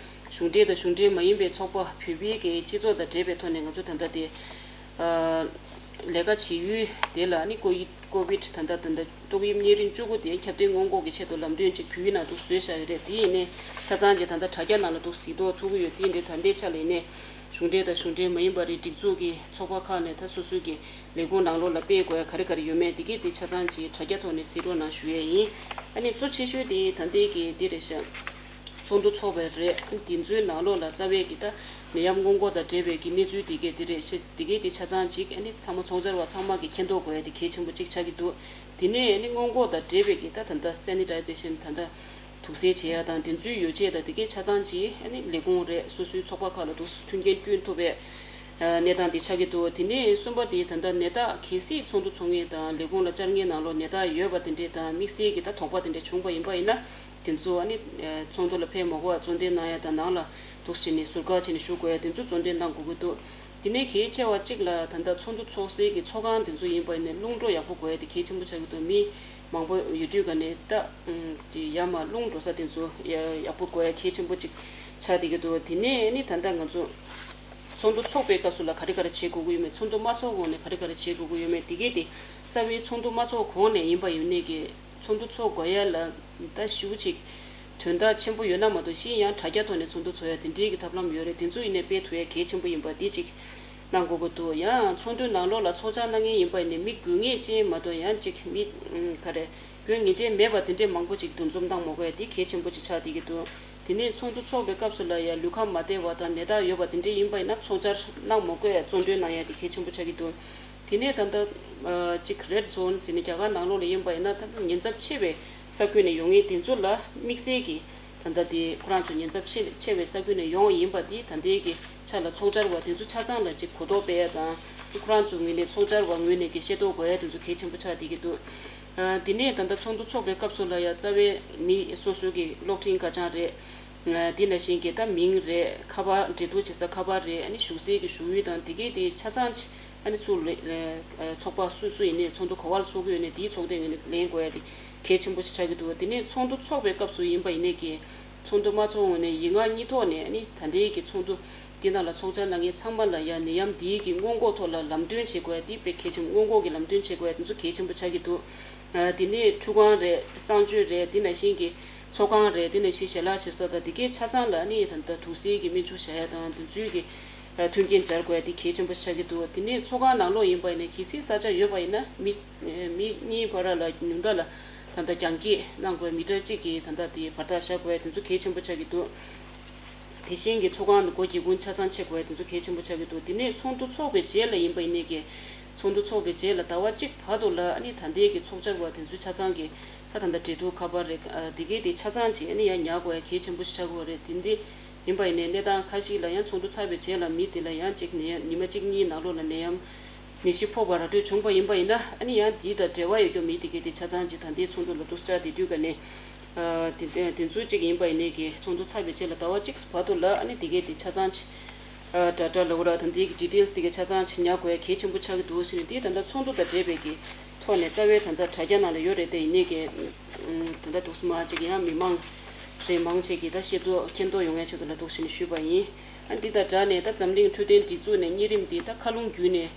གཞུང་འབྲེལ་དང་གཞུང་འབྲེལ་མ་ཡིན་པའི་ཚོགས་པ་བོད་པའི་གི་སྤྱི་ཚོགས་དང་འབྲེལ་བའི་ཐོག་ནས་ང་ཚོ་ད་ལྟ་དེ། ལས་ཀ་བྱེད་ཡུལ་དེ་ལ་ནི་ཀོ་ཡི་ཀོ་བིད་ད་ལྟ་ད་ལྟ་ཏོག་དབྱིབས་གཉན་རིམས་བཅུ་དགུ་དེ་ཁྱབ་གདལ་སྔོན་འགོག་གི་ཆེད་དུ་ལམ་སྟོན་གཅིག་བོད་ཡིག་ནང་དུ་བཟོས་བཞག་ཡོད་རེད། དེ་ཡིན་ནའི་ཆ་ཚང་གི་ད་ལྟ་དྲ་རྒྱ་ནང་ལ་འདུག་གཟིགས་རྟོག་ཐུབ་ཀྱི་ཡོད། དེ་ཡིན་དུས་ད་ལྟའི་ཆ་ལ་ཡིན་ནའི་གཞུང་འབྲེལ་དང་གཞུང་འབྲེལ་མ་ཡིན་པ་རེད། སྒྲིག་འཛུགས་ཀྱི་ཚོགས་པ་ཁག་ནས་ད་སོ་སོའི་གི་ལས་ཁུངས་ནང་ལོགས་ལ་སྤེལ་དགོས་ཡ་ག་རེ་ག་རེ་ཡོད་མེད་དེ་གས་དེ་ཆ་ཚང་གི་དྲ་རྒྱ་ཐོག་ནས་གཟིགས་རོགས་གནང་ཞུ་ཡས་ཡིན། ཨ་ནི་གཙོ་ཆེ་ཤོས་དེ་ད་ལྟའི་གི་འདི་རེད་ཤག་ཚོགས་འདུ་ཚོགས་པ་རེད། དེ་ཚོའི་ནང་ལོགས་ལ་རྩ་བའི་གི་ད་ནད་ཡམས་སྔོན་འགོག་དང་འབྲེལ་བའི་གི་གནས་ཚུལ་དེ་གས་དེ་རེད་ཤག་དེ་གས་དེ་ཆ་ཚང་ཅིག་ཨ་ནི་ཚང་མ་ཚོགས་བཅར་བ་ཚང་མ་གི་མཁྱེན་རྟོགས་དགོས་ཡ་དེ་གལ་ཆེན་པོ་ཅིག་ཆགས་ཀྱི་འདུག་དེ་ནས་ཨ་ནི་སྔོན་འགོག་དང་འབྲེལ་བའི་གི་ད་ད་ལྟ་སེ་ནི་ཊའི་ཛེ་ཤན་ད་ལྟ་དུག་སེལ་བྱེད་ཡ་དང་དེ་ཚོའི་ཡོ་བྱད་དང་དེ་གས་ཆ་ཚང་ཅིག་ཨ་ནི་ལས་ཁུངས་རེད། སོ་སོའི་ཚོགས་པ་ཁག་ལ་འདུག་མཐུན་རྐྱེན་བསྐྲུན་ཐུབ་པའི་གནས་སྟངས་དེ་ཆགས་ཀྱི་འདུག་དེ་ནས་གསུམ་པ་དེ་ད་ལྟ་ནད་རྟགས་གལ་སྲིད་ཚོགས་འདུ་ཚོགས་མཁན་དང་ལས་ཁུངས་ལ་བཅར་མཁན་ནང་ལོགས་ནད་རྟགས་ཡོད་པ་དེ་འདྲས་དང་དམིགས་བསལ་གྱི་ད་དོགས་པ་དེ་འདྲས་བྱུང་པ་ཡིན་པ་ཡིན་ན། དེ་ཚོ་ཨ་ནི་ཚོགས་འདུ་ལ་ཕེབས་མ་དགོས་པར་གཙོ་འདོན་གནང་ཡ་དང་ནང་ལ་འདུག་བྱས་ནས་ཟུར་བཀག་བྱས་ནས་བཞུགས་དགོས་ཡ་དེ་ཚོ་གཙོ་འདོན་གནང་དགོས་ཀྱི་འདུག་དེ་ནས་གལ་ཆེ་བ་གཅིག་ལ་ད་ལྟ་ཚོགས་འདུ་ཚོགས་སའི་གི་ཚོགས་ཁང་དེ་ཚོ་ཡིན་པ་ཡིན་ན་རླུང་འགྲོ་ཡག་པོ་དགོས་ཡ་དེ་གལ་ཆེན་པོ་ཆགས་ཀྱི་འདུག་མི་མང་པོ་ཡོད་དུས་ག་ནས་ད་ཅི་ཡ་མ་རླུང་འགྲོ་ས་དེ་ཚོ་ཡ་ཡག་པོ་དགོས་ཡ་གལ་ཆེན་པོ་གཅིག་ཆགས་བསྡད་ཀྱི་འདུག་དེ་ནས་ཨ་ནི་ད་ལྟ་ང་ཚོ་ཚོགས་འདུ་ཚོགས་པའི་སྐབས་སུ་ལ་ག་རེ་ག་རེ་བྱེད་དགོས་ཀྱི་ཡོད་མེད། ཚོགས་འདུ་མ་ཚོགས་གོང་ནས་ག་རེ་ག་རེ་བྱེད་དགོས་ཀྱི་ཡོད་མེད་དེ་གས་དེ་རྩ་བའི་ཚོགས་འདུ་མ་ཚོགས་གོང་ནས་ཡིན་པ་ཡིན་ནའི་གི་ཚོགས་འདུ་ཚོགས་དགོས་ཡ་ལ་ད་ཞེ་པོ་ཅིག་དོན་དག་ཆེན་པོ་ཡོད་ན་མ་གཏོགས་གཞན་ཡང་དྲ་རྒྱ་ཐོག་ནས་ཚོགས་འདུ་ཚོགས་ཡ་དེ་འདྲའི་གི་ཐབས་ལམ་ཡོད་རེད། དེ་ཚོ་ཡིན་ནའི་སྤེལ་ཐུབ་ཡ་གལ་ཆེན་པོ་ཡིན་པ་དེ་གཅིག་གནང་དགོས་ཀྱི་འདུག་ཡང་ཚོགས་འདུའི་ནང་ལོགས་ལ་ཚོགས་བཅར་གནང་མཁན་ཡིན་པ་ཡིན་ནའི་མི་དགོས་ངེས་ཅན་མ་གཏོགས་ཡང་ཅིག་མི་ག་རེ་དགོས་ངེས་ཅན་མེད་པ་དེ་འདྲས་མང་པོ་ཅིག་འདུ་འཛོམས་གནང་མ་དགོས་ཡ་དེ་གལ་ཆེན་པོ་ཅིག་ཆགས་བསྡད་ཀྱི་འདུག་དེ་ནས་ཚོགས་འདུ་འཚོགས་པའི་སྐབས་སུ་ལ་ཡང་ལུས་ཁམས་མ་བདེ་བ་དང་ནད་རྟགས་ཡོད་པ་དེ་འདྲས་ཡིན་པ་ཡིན་ན་ཚོགས་བཅར་གནང་མ་དགོས་ཡ་གཙོ་འདོན་གནང་ཡ་དེ་གལ་ཆེན་པོ་ཆགས་ཀྱི་འདུག་དེ་ནས་ད་ལྟ་ཨ་ཅིག་རེད་ཛོན་ཟེར་ནས་རྒྱ་གར་ནང་ལོགས་ལ་ཡིན་པ་ཡིན་ན་ད་ལྟ་ཉེན་ཚབས་ཆེ་བའི་ས་ཁུལ་ནས་ཡོང་མཁན་དེ་ཚོ་ལ་དམིགས་བསལ་གྱི་ད་ལྟ་དེ་ཁོ་རང་ཚོ་ཉེན་ཚབས་ཆེ་ཆེ་བའི་ས་ཁུལ་ནས་ཡོང་བ་ཡིན་པ་དེ་ད་ལྟའི་གི་ཆ་ལ་ཚོགས་བཅར་བ་དེ་ཚོ་ཆ་ཚང་ལ་ཅིག་གོ་རྟོགས་སྤེལ་ཡ་དང་ཁོ་རང་ཚོ་ངོས་ནས་ཚོགས་བཅར་བ་ངོས་ནས་ཀྱི་ཤེས་རྟོགས་དགོས་ཡ་དེ་ཚོ་གལ་ཆེན་པོ་ཆགས་བསྡད་ཀྱི་འདུག་ཨ་དེ་ནས་ད་ལྟ་ཚོགས་འདུ་འཚོགས་པའི་སྐབས་སུ་ལ་ཡ་རྩ་བའི་མི་སོ་སོའི་གི་གློག་འཕྲིན་ཁ་བྱང་རེད། ཨ་དེ་ནང་བཞིན་གྱི་ད་མིང་རེད། ཁ་པར་འབྲེལ་གཏུག་བྱེད་ས་ཁ་པར་རེད། ཨ་ནི་བཞུགས་སའི་གི་བཞུགས་ཡུལ་དང་དེ་གའི་དེ་ཆ་ཚང་ཅིག་ཨ་ནི་སུ་ལ་ཨ་ཚོགས་པ་སུ་སུ་ཡིན་ནའི་ཚོགས་འདུ་ག་བར་ཚོགས་ཀྱི་ཡོད་ནའི་དེའི་ཚོགས་སྡེ་ངོས་ནས་ལེན་དགོས་ཡ་དེ་གལ་ཆེན་པོ་ཞིག་ཆགས་ཀྱི་འདུག་དེ་ནས་ཚོགས་འདུ་འཚོགས་པའི་སྐབས་སུ་ཡིན་པ་ཡིན་ནའི་གི་ཚོགས་འདུ་མ་ཚོགས་སྔོན་ནས་ཡིག་ངག་གཉིས་ཐོག་ནས་ཨ་ནི་ད་ལྟའི་གི་ཚོགས་འདུ་འདི་ནང་ལ་ཚོགས་བཅར་གནང་མཁན་ཚང་མ་ལ་ཡ་ནད་ཡམས་འདིའི་གི་སྔོན་འགོག་ཐོག་ལ་ལམ་སྟོན་བྱེད་དགོས་ཡ་དེ་དཔེ་གལ་ཆེན། སྔོན་འགོག་གི་ལམ་སྟོན་བྱེད་དགོས་ཡ་དེ་ཚོ་གལ་ཆེན་པོ་ཆགས་ཀྱི་འདུག་ཨ་དེ་ནས་ཁྲུས་ཁང་རེད། གསང་སྤྱོད་རེད། དེ་ནང་བཞིན་གྱི་ཚོགས་ཁང་རེད། དེ་ནང་བཞིན་ཞལ་ལག་བྱེད་ས་དང་དེ་གའི་ཆ་ཚང་ལ་ནི་ད་ལྟ་དུག་སེལ་གྱི་སྨན་ཆུ་བཞག་ཡ་དང་དེ་ཚོའི་གི་ཨ་མཐུན་རྐྱེན་སྦྱར་དགོས་ཡ་དེ་གལ་ཆེན་པོ་ཆགས་ཀྱི་འདུག་དེ་ནས་ཚོགས་ཁང་ནང་ལོགས་ཡིན་པ་ཡིན་ན་གལ་སྲིད་ས་ཆ་ཡོད་པ་ཡིན་ན་མི་མི་གཉིས་བར་ལ་ཉུང་མཐའ་ལ་ད་ལྟ་རྒྱང་སྐྱེད་གནང་དགོས་ཡ་མི་ཊར་གཅིག་གི་ད་ལྟ་དེ་བར་ཐག་བཞག་དགོས་ཡ་དེ་ཚོ་གལ་ཆེན་པོ་ཆགས་ཀྱི་འདུག་དེ་བཞིན་གྱི་ཚོགས་ཁང་དུ་སྒོ་སྒེའུ་ཁུང་ཆ་ཚང་ཕྱེ་དགོས་ཡ་དེ་ཚོ་གལ་ཆེན་པོ་ཆགས་ཀྱི་འདུག་དེ་ནས་ཚོགས་འདུ་འཚོགས་པའི་རྗེས་ལ་ཡིན་པ་ཡིན་ནའི་གི་ཚོགས་འདུ་འཚོགས་པའི་རྗེས་ལ་ཟླ་བ་གཅིག་བར་དུ་ལ་ཨ་ནི་ད་ལྟའི་གི་ཚོགས་བཅར་བ་དེ་ཚོའི་ཆ་ཚང་གི་ད་ད་ལྟ་འབྲེལ་གཏུག་ཁ་པར་རེད། ཨ་དེ་གའི་དེ་ཆ་ཚང་ཅིག་ཨ་ནི་ཡང་ཉར་དགོས་ཡ་གལ་ཆེན་པོ་ཞིག་ཆགས་ཀྱི་ཡོད་རེད། དེ་འདི་ཡིན་པ་ཡིན་ནའི་གནས་སྟངས་ཁ་ཤས་ལ་ཡང་ཚོགས་འདུ་ཚར་བའི་རྗེས་ལ་མི་དེ་ལ་ཡང་ཅིག་ནད་ཉི་མ་གཅིག་གཉིས་ནང་ལོགས་ལ་ནད་ཡམས་ནད་གཞི་ཕོག་པ་ར་སྤྲོད་བྱུང་བ་ཡིན་པ་ཡིན་ན་ཨ་ནི་ཡང་དེ་དང་འབྲེལ་བ་ཡོད་རྒྱུ་མི་དེ་གའི་དེ་ཆ་ཚང་ཅིག་ད་ལྟའི་ཚོགས་འདུ་ལ་འདུག་བཅར་དེ་དུས་ག་ནས་ཨ་དེ་དེ་དེ་ཚོ་གཅིག་ཡིན་པ་ཡིན་ནའི་གི་ཚོགས་འདུ་ཚར་བའི་རྗེས་ལ་ཟླ་བ་གཅིག་བར་དུ་ལ་ཨ་ནི་དེ་གའི་དེ་ཆ་ཚང་ཅིག་ཨ་དྲ་དྲ་ལ་འོ་ར་དང་དེ་གི་ཌི་ཊེལ་སི་དེ་གའི་ཆ་ཚང་ཅིག་ཉར་དགོས་ཡ་གལ་ཆེན་པོ་ཆགས་ཀྱི་འདུག་ཟེར་ནས་དེ་ད་ལྟ་ཚོགས་འདུ་དང་འབྲེལ་བའི་གི་ཐོག་ནས་རྩ་བའི་ད་ལྟ་དྲ་རྒྱ་ནང་ལ་ཡོད་རེད་དེ་ཡིན་ནའི་གི་ཨ་ད་ལྟ་འདུག་སེ་མ་ཅིག་ཡང་མི་མང་རེད་མང་ཆེ་གི་ད་ཤེས་རྟོགས་མཁྱེན་རྟོགས་ཡོང་ཡ་ཆེད་དུ་ལ་འདུག་ཟེར་ནས་ཞུས་པ་ཡིན། ཨ་འདི་དང་སྦྲགས་ནས་ད་འཛམ་གླིང་འཕྲོད་བསྟེན་སྒྲིག་འཛུགས་ནས་གཉན་རིམས་འདི་ད་མཁའ་རླུང་བརྒྱུད་ནས་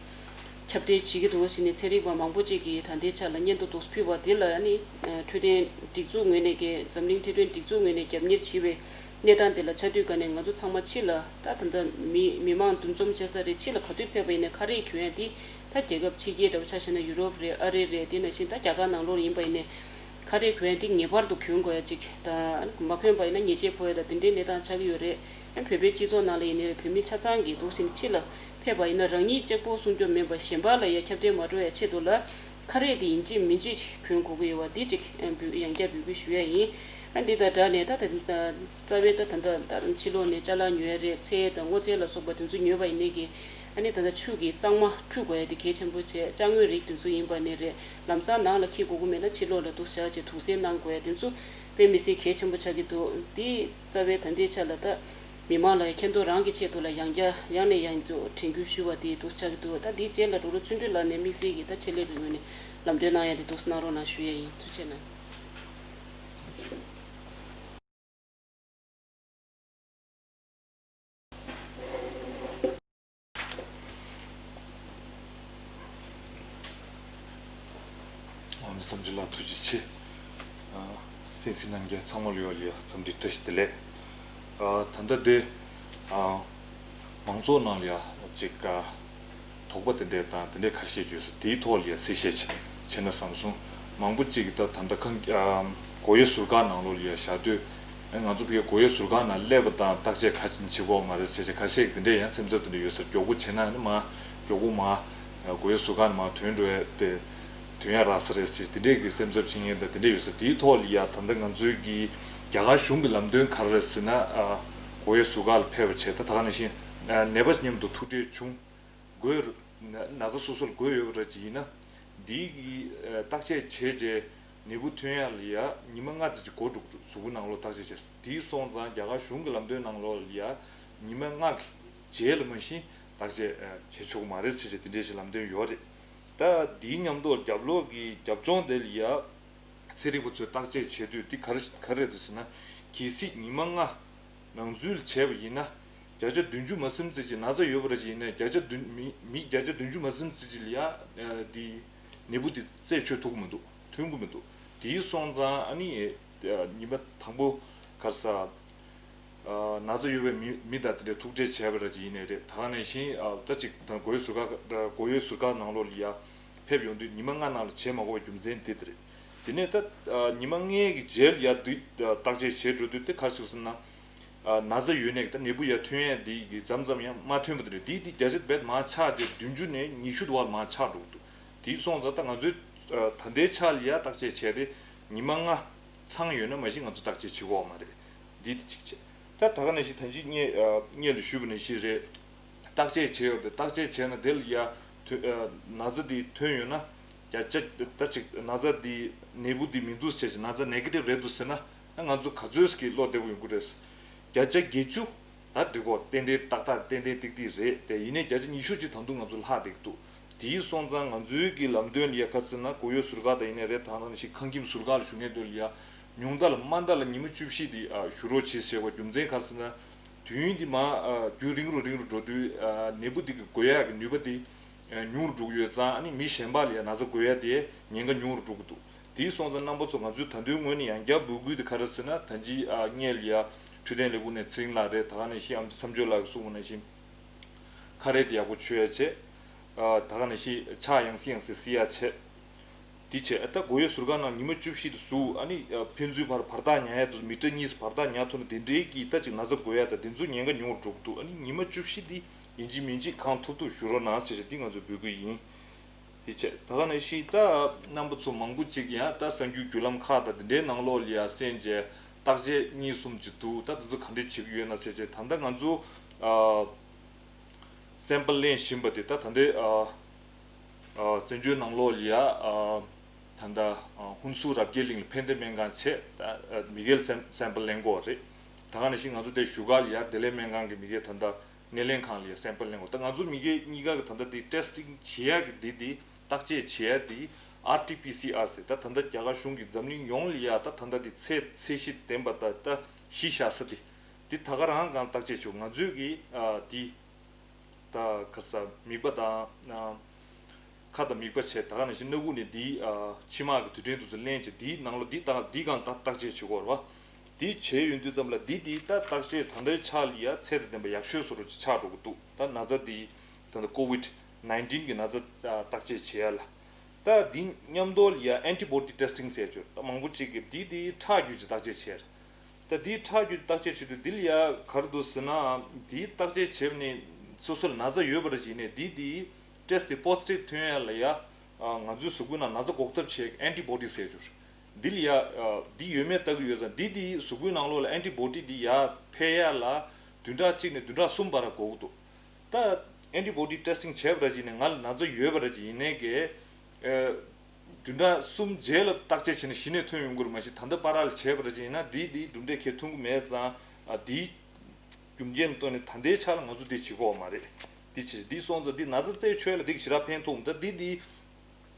ཁྱབ་གདལ་བྱེད་ཀྱི་འདུག་ཟེར་ནས་ཚན་རིག་པ་མང་པོ་ཅིག་གིས་ད་ལྟའི་ཆ་ལ་སྙན་ཐོ་འདུག་སེ་ཕུལ་བ་དེ་ལ་ཨ་ནི་འཕྲོད་བསྟེན་སྒྲིག་འཛུགས་ངོས་ནས་ཀྱི་འཛམ་གླིང་འཕྲོད་བསྟེན་སྒྲིག་འཛུགས་ངོས་ནས་རྒྱབ་གཉེར་བྱེད་པའི་གནས་སྟངས་དེ་ལ་ཆ་དུས་ག་ནས་ང་ཚོ་ཚང་མ་ཕྱི་ལ་ད་ད་ལྟ་མི་མི་མང་འདུ་འཛོམས་བྱེད་ས་རེད། ཕྱི་ལ་ག་དུས་ཕེབས་པ་ཡིན་ནའི་ཁ་རས་གྱོན་ཡ་དེ་ད་རྒྱལ་ཁབ་ཕྱི་རྒྱལ་འདྲ་བོ་ཆ་བཞག་ན་ཡུ་རོབ་རེད། ཨ་རི་རེད། དེ་ནང་བཞིན་ད་རྒྱ་གར་ནང་ལོགས་ཡིན་པ་ཡིན་ནའི་ཁ་རས་གྱོན་ཡ་དེ་ངེས་པར་དུ་གྱོན་དགོས་ཡ་ཅིག་ད་མ་གྱོན་པ་ཡིན་ན་ཉེས་ཆད་ཕོག་ཡ་ད་དེ་འདྲའི་གནས་སྟངས་ཆགས་ཀྱི་ཡོད་རེད། ཨ་བོད་པའི་སྤྱི་ཚོགས་ནང་ལ་ཡིན་ནའི་རེད། བོད་མི་ཆ་ཚང་གིས་འདུག་སེ་ཕྱི་ལ་ཕེབས་པ་ཡིན་ན་རང་ཉིད་གཅིག་པོ་སྲུང་སྐྱོབ་མིན་པ་གཞན་པ་ལ་ཡ་ཁྱབ་གདལ་མ་འགྲོ་ཡ་ཆེད་དུ་ལ་ཁ་རས་དེ་ཡིན་གཅིག་མིན་གཅིག་གྱོན་དགོས་ཀྱི་ཡོད་པ་འདི་གཅིག་ཨ་འབུལ་ཡང་བསྐྱར་འབོད་སྐུལ་ཞུ་ཡ་ཡིན། ཨ་འདི་དང་སྦྲགས་ནས་ད་ད་རྩ་བའི་ད་ད་ད་ད་ཕྱི་ལོགས་ནས་ཅ་ལག་ཉོ་ཡ་རེད། ཚལ་དང་སྔོ་ཚལ་ལ་སོགས་པ་དེ་ཚོ་ཉོས་པ་ཡིན་ནའི་གི་ཨ་ནི་ད་ལྟ་ཆུ་གི་གཙང་མ་འཁྲུ་དགོས་ཡ་དེ་གལ་ཆེན་པོ་བྱས། ཅ་དངོས་རིགས་དེ་ཚོ་ཡིན་པ་ནས་རེད། ལམ་སང་ནང་ལ་འཁྱེར་དགོས་ཀྱི་མེད་ན་ཕྱི་ལོགས་ལ་འདུག་བཞག་བྱས་དུག་སེལ་གནང་དགོས་ཡ་དེ་ཚོ་དཔེ་མི་སྲིད་གལ་ཆེན་པོ་ཆགས་ཀྱི་འདུག་དེ་རྩ་བའི་ད་ལྟའི་ཆ་ལ་ད་མི་མང་ལ་མཁྱེན་རྟོགས་རང་གི་ཆེད་དུ་ལ་ཡང་བསྐྱར་ཡང་ནས་ཡང་དུ་དྲན་སྐུལ་ཞུ་བ་དེ་འདུག་ཆགས་ཀྱི་འདུག་ད་དེའི་རྗེས་ལ་འགྲོ་ལུགས་བརྩོན་འགྲུས་ལགས་ནས་དམིགས་བསལ་གྱི་ད་ཆེད་ལས་པའི་ངོས་ནས་ལམ་སྟོན་གནང་ཡ་དེ་འདུག་གནང་རོགས་གནང་ཞུ་ཡ་ཡིན། ཐུགས་རྗེ་གནང་། ཨ་ནི་འཚམས་འདྲི་ལ་ཐུགས་རྗེ་ཆེ། ཨ་གསན་གཟིགས་གནང་མཁན་ཚང་མ་ལ་ཡོད་ལ་ཡ་འཚམས་འདྲི་བཀྲ་ཤིས་བདེ་ལེགས། ཨ་ད་ལྟ་དེ་ཨ་མང་ཚོགས་ནང་ལ་ཡ་ཅིག་ཨ་དོགས་པ་དེ་འདྲས་དང་དེ་འདྲས་ཁ་ཤས་ཡོད་ས་དེའི་ཐོག་ལ་ཡ་གསལ་བཤད་བྱས་ན་བསམ་སོང་། མང་པོ་ཅིག་ད་ད་ལྟ་ཁང་ཨ་སྒོ་དབྱེ་ཟུར་བཀག་ནང་ལོགས་ལ་ཡ་བཞག་དུས། ང་ཚོ་ཕ་གིའི་སྒོ་དབྱེ་ཟུར་ཁང་ནང་སླེབས་པ་དང་བརྟག་དཔྱད་ག་བྱེད་དགོས་མ་རེད་ཟེར་བྱས་ཁ་ཤས་ཀྱིས་དེ་འདྲས་ཡང་སེམས་འཚབ་དེ་འདྲས་ཡོད་ཟེར། མགྱོགས་པོ་བྱས་ན་ནི་མ་མགྱོགས་པོ་མ་སྒོ་དབྱེ་ཟུར་ཁང་ནང་མ་ཐོན་འགྲོ་ཡ་དེ་ཐོན་ཡ་རག་ས་རེད་ཟེར་དེ་འདྲས་ཀྱི་སེམས་འཚབ་བྱེད་མཁན་དང་དེ་འདྲས་ཡོད་ཟེར། དེའི་ཐོག་ལ་ཡ་ད་ལྟ་ང་ཚོའི་གི་རྒྱ་གར་གཞུང་གི་ལམ་སྟོན་ག་རེ་རེད་ཟེར་ན། ཨ་སྒོ་དབྱེ་ཟུར་ཁང་ལ་ཕེབས་པ་བྱས་ད་ད་ག་ནང་བཞིན་ནད་པ་མཉམ་དུ་ཐུག་འཕྲད་བྱུང་། འགོས་ན་ན་ཚ་སོ་སོ་ལ་འགོས་ཡོད་པ་རེད་ཅིག་ཡིན་ན། འདིའི་གི་ཨ་བརྟག་དཔྱད་བྱས་རྗེས་ནད་འབུ་ཐོན་ཡག་ལ་ཡ་ཉི་མ་ལྔ་ཙམ་ཅིག་འགོར་འགྲོ་གི་འདུག་གཟུགས་པོ་ནང་ལོགས་བརྟག་དཔྱད་བྱས། དེའི་སོང་ཙང་རྒྱ་གར་གཞུང་གི་ལམ་སྟོན་ནང་ལོགས་ལ་ཡ་ཉི་མ་ལྔ་གི་རྗེས་ལ་མ་གཞི་བརྟག་དཔྱད་ཨ་བྱེད་ཆོག་གི་མ་རེད་ཟེར་བྱས་དེ་འདྲས་ཞིག་ལམ་སྟོན་ཡོད་རེད། ད་དེའི་མཉམ་དུ་རྒྱབ་ལོགས་ཀྱི་རྒྱབ་ལྗོངས་དེ་ལ་ཡ་ཚན་རིག་པ་ཚོས་བརྟག་དཔྱད་བྱས་དུས་འདི་ག་རེ་ག་རེ་རེད་འདུག་ཟེར་ན། གལ་སྲིད་ཉི་མ་ལྔ་ནང་ཚུད་བྱས་པ་ཡིན་ན། བརྒྱ་ཆ་བདུན་ཅུ་མ་ཟིན་ཙམ་ཅིག་ན་ཚ་ཡོད་པ་རེད་ཅིག་ཡིན་ན་བརྒྱ་ཆ་བདུན་མི་མི་བརྒྱ་ཆ་བདུན་ཅུ་མ་ཟིན་ཙམ་ཅིག་ལ་ཡ་འདི་ནད་འབུ་འདི་རྩད་ཆོད་ཐུབ་ཀྱི་མི་འདུག་ཐོན་གྱི་མི་འདུག་དེའི་སོང་ཙང་ཨ་ནི་ཉི་མ་དང་པོ་ག་རེ་ཟ། ཨ་ན་ཚ་ཡོད་པའི་མི་མི་དང་དེ་འདྲའི་ཐུག་འཕྲད་བྱས་པ་ར་ཅིག་ཡིན་ནའི་རེད། ད་ག་ནང་བཞིན་ཨ་ད་ཅིག་ད་སྒོ་ཡོད་ཟུར་ཁ་སྒོ་ཡོད་ཟུར་ཁ་ནང་ལོགས་ལ་ཡ་ཕེབས་ཡོང་དུས་ཉི་མ་ལྔ་ནང་ལ་བྱེད་མ་དགོས་པའི་རྒྱུ་མཚན་དེ་དེ་རེད། དེ་ནས་ད་ཨ་ཉི་མ་ལྔའི་གི་རྗེས་ལ་ཡ་དུས་ཨ་བརྟག་དཔྱད་བྱེད་འགྲོ་དུས་དེ་ག་རེ་ཞུ་ཟེར་ན། ཨ་ན་ཚ་ཡོད་ནའི་ད་ནད་འབུ་ཡ་ཐོན་ཡས་འདི་གི་མཚམས་མཚམས་ཡང་མ་ཐོན་པ་དེ་རེད། འདི་འདི་བརྒྱ་ཆ་རྦད་མར་ཆག་རྗེས་བདུན་ཅུ་ནས་ཉི་ཤུ་དུ་བར་མར་ཆག་འགྲོ་གི་འདུག་དེ་སོང་ཙང་ད་ང་ཚོའི་ཨ་ད་ལྟའི་ཆ་ལ་ཡ་བརྟག་དཔྱད་བྱས་ཏེ་ཉི་མ་ལྔ་ཚང་ཡོད་ན་མ་གཞི་ང་ཚོ་བརྟག་དཔྱད་བྱེད་དགོས་མ་རེད། འདི་དེ་གཅིག་བྱས། ད་ད་ག་ནང་བཞིན་ད་ཅི་སྔོན་ཨ་སྔོན་ལ་ཞུས་པ་ནང་བཞིན་རེད། བརྟག་དཔྱད་བྱས་ཡོད་དེ་བརྟག་དཔྱད་བྱས་ན་དེ་ལ་ཡ་ཐོན་ཨ་ན་ཚ་འདི་ཐོན་ཡོད་ན་བརྒྱ་ཆ་ད་ཅིག་ན་ཚ་འདི་ནད་འབུ་འདི་མི་འདུག་བྱས་ཅིག་ན་ཚ་ནེ་གེ་ཊིབ་རེད་འདུག་ཟེར་ན་ང་ཚོ་ག་ཚོད་ཀྱི་བློ་བདེ་པོ་ཡོང་གི་རེད། བརྒྱ་ཆ་བརྒྱད་ཅུ་ད་འགྲིག་གོ་ཏན་ཏན་ཏག་ཏག་ཏན་ཏན་ཏིག་ཏིག་རེད་དེ། ཡིན་ནའི་བརྒྱ་ཆ་ཉི་ཤུ་ཅིག་ད་དུང་ང་ཚོ་ལྷག་བསྡད་ཀྱི་འདུག་དེའི་སོང་ཙང་ང་ཚོའི་གི་ལམ་སྟོན་ལ་ཡ་ག་ཟེར་ན་སྒོ་ཡོད་ཟུར་ཁ་དང་ཡིན་ནའི་རེད། ད་ནང་བཞིན་ཁང་ཁྱིམ་ཟུར་ཁ་ལ་བཞུགས་མཁན་དེ་ལ་ཡ་ཉུང་མཐའ་ལ་དམའ་མཐའ་ལ་ཉི་མ་བཅུ་བཞི་དེ་ཨ་བཞུགས་རོགས་བྱེད་ཟེར་བ་རྒྱུ་མཚན་ག་རེ་ཟེར་ན། དུས་ཡུན་འདི་མར་ཨ་རྒྱུན་རིང་རུ་རིང་རུ་འགྲོ་དུས་ཨ་ནད་འབུ་འདི་གི་འགོས་ཡག་གི་ནུས་པ་དེ་ཨ་ཉུང་རུ་འགྲོ་གི་ཡོད་ཙང་ཨ་ནི་མི་གཞན་པ་ལ་ཡང་ན་ཚ་འགོས་ཡག་དེ་ཉེན་ཁ་ཉུང་རུ་འགྲོ་གི་འདུག་དེའི་སོང་ཙང་རྣམ་པ་ཚོ་ང་ཚོའི་ད་དུང་ངོས་ནས་ཡང་བསྐྱར་འབོད་སྐུལ་དེ་ག་རེ་ཟེར་ན། ད་ཅི་ཨ་སྔོན་ལ་ཡ་འཕྲོད་བསྟེན་ལས་ཁུངས་ནས་ཚེ་རིང་ལགས་རེད། ད་ག་ནང་བཞིན་ཨམ་ཆི་བསམ་ཆོས་ལགས་ཀྱིས་གསུངས་པ་ནང་བཞིན་ཁ་རས་དེ་ཡག་པོ་མཆོད་ཡ་བྱེད། ཨ་ད་ག་ནང་བཞིན་ཕྱག་ཡང་སེ་ཡང་སེ་བསིལ་ཡ་བྱེད། དེ་བྱས་ཨ་ད་སྒོ་ཡོད་ཟུར་ཁ་ནང་ཉི་མ་བཅུ་བཞི་དེ་བཞུགས། ཨ་ནི་ཨ་ཕན་ཚུན་བར་བར་ཐག་ཉར་ཡ་དེ་མི་ཊར་གཉིས་བར་ཐག་ཉར་ཐུབ་ན་དེ་འདྲའི་གི་ད་ཅིག་ན་ཚ་འགོས་ཡ་ད་དེ་ཚོ་ཉེན་ཁ་ཉུང་རུ་འགྲོ་གི་འདུག་ཨ་ནི་ཉི་མ་བཅུ་བཞི་དེ་ཡིན་གཅིག་མིན་གཅིག་གང་ཐུབ་ཐུབ་བཞུགས་རོགས་གནང་ཟེར་བྱས་དེ་ང་ཚོའི་འབོད་སྐུལ་ཡིན། དེ་བྱས་ད་ག་ནང་བཞིན་ད་རྣམ་པ་ཚོ་མང་པོ་ཅིག་ཡང་ད་གསར་འགྱུར་བརྒྱུད་ལམ་ཁག་དང་དེ་འདྲའི་ནང་ལོགས་ལ་ཡ་གསན་བྱས་བརྟག་དཔྱད་གཉིས་གསུམ་ཅིག་འདུག་ད་དེ་ཚོ་ག་འདྲས་བྱེད་ཀྱི་ཡོད་ན་ཟེར་བྱས་ད་ལྟ་ང་ཚོ་ཨ་སེམ་པལ་ལེན་བཞིན་པ་དེ་ད་ད་ལྟའི་ཨ་ཨ་བཙན་བྱོལ་ནང་ལོགས་ལ་ཡ་ཨ་ད་ལྟ་ཨ་ཧུན་སུར་རབ་རྒྱས་གླིང་ལ་ཕན་བདེ་སྨན་ཁང་བྱས། ད་ཨ་མི་སྒེར་སེམ་སེམ་པལ་ལེན་དགོས་རེད། ད་ག་ནང་བཞིན་ང་ཚོ་དེ་བཞུགས་སྒར་ལ་ཡ་བདེ་ལེགས་སྨན་ཁང་གི་མི་སྒེར་ད་ལྟ་སྣེ་ལེན་ཁང་ལ་ཡ་སེམ་པལ་ལེན་དགོས། ད་ང་ཚོ་མི་སྒེར་གཉིས་ཀ་གི་ད་ལྟ་དེ་ཊེ་སི་ཊིང་བྱེད་ཡ་གི་དེ་དེ་བརྟག་དཔྱད་བྱེད་ཡ་དེ་ཨར་ཊི་པི་སི་ཨར་ཟེར། ད་ད་ལྟ་རྒྱ་གར་གཞུང་གིས་འཛམ་གླིང་ཡོངས་ལ་ཡ་ད་ད་ལྟ་དེ་ཚད་ཚད་གཞི་ལྡན་པ་ད་ད་གཞི་བཞག་ས་དེ་དེ་ད་ག་རང་གང་བརྟག་དཔྱད་བྱེད། ང་ཚོས་གི་ཨ་དེ་ད་ག་རེ་ཟ་མིད་པ་དང་ཨ་ཁ་དང་མིད་པ་བྱས། ད་ག་ནང་བཞིན་སྣ་ཁུག་ནས་འདིའི་ཨ་མཆིལ་མ་གི་དུད་སྤྲིན་དེ་ཚོ་ལེན་བྱས་འདིའི་ནང་ལོགས་འདི་དང་འདི་གང་ད་བརྟག་དཔྱད་བྱེད་དགོས་རེད་བ། འདི་བྱས་ཡོང་དུས་ཙམ་ལ་འདི་འདི་ད་བརྟག་དཔྱད་ད་ལྟའི་ཆ་ལ་ཡ་ཚད་དང་ལྡན་པ་ཡག་ཤོས་བཟོ་འདྲ་ཅིག་ཆགས་འགྲོ་གི་འདུག་ད་ན་ཚ་འདི་ད་ལྟ་ཀོ་ཝིད་ནའིན་ཊིན་གི་ན་ཚ་ཨ་བརྟག་དཔྱད་བྱེད་ཡ་ལ། ད་འདི་མཉམ་དུ་ལ་ཡ་ཨན་ཊི་བོ་ཌི་ཊེ་སི་ཊིང་ཟེར་ཅིག་ཡོད། ད་མང་པོ་ཅིག་གིས་འདི་འདི་ཁྲག་རྒྱུད་ཀྱི་བརྟག་དཔྱད་བྱས་རེད། ད་འདི་ཁྲག་རྒྱུད་བརྟག་དཔྱད་བྱེད་དུས་འདི་ལ་ཡ་ག་རེ་འདུག་ཟེར་ན། འདི་བརྟག་དཔྱད་བྱས་ནས་སོ་སོ་ལ་ན་ཚ་ཡོད་པ་རེད་ཅེས་ནས་འདི་འདི་ཊེ་སི་ཊི་དེ་པོ་སི་ཊིབ་ཐོན་ཡ་ལ་ཡ་ང་ཚོའི་གཟུགས་པོའི་ནང་ན་ཚ་འགོག་ཐབས་བྱེད་ཨན་ཊི་བོ་ཌི་ཟེར་ཅིག་ཡོད། འདི་ལ་ཡ་འདི་ཡོད་མེད་ལྟ་གི་ཡོད་ཙང་འདི་འདི་གཟུགས་པོའི་ནང་ལོགས་ལ་ཨན་ཊི་བོ་ཌི་འདི་ཡར་འཕེལ་ཡ་ལ་བདུན་ཕྲག་གཅིག་ནས་བདུན་ཕྲག་གསུམ་བར་འགོར་གི་འདུག་ད་ཨན་ཊི་བོ་ཌི་ཊེ་སི་ཊིང་བྱས་པ་རེད་ཅེས་ནས་ང་ལ་ན་ཚ་ཡོད་པ་རེད་ཅེས་ཡིན་ནའི་གི་ཨ་བདུན་ཕྲག་གསུམ་རྗེས་ལ་བརྟག་དཔྱད་བྱས་ན་གཞི་ནས་ཐོན་ཡོང་གི་རེད། མ་གཞི་ད་ལྟ་བར་ལ་བྱས་པ་རེད་ཅེས་ཡིན་ན་འདི་འདི་གྲུབ་འབྲས་ཁྱེད་ཐོན་གི་མེད་ཙང་ཨ་འདིའི་རྒྱུ་རྐྱེན་བཏོན་ནས་ད་ལྟའི་ཆ་ལ་ང་ཚོ་འདི་བྱེད་དགོས་མ་རེད། འདི་བྱེད་འདི་སོང་ཙང་འདི་ན་ཚ་རྩད་ཆོད་ལ་འདི་གི་ཞེ་དྲག་ཕན་ཐོགས་མི་འདུག་ད་འདི་འདི་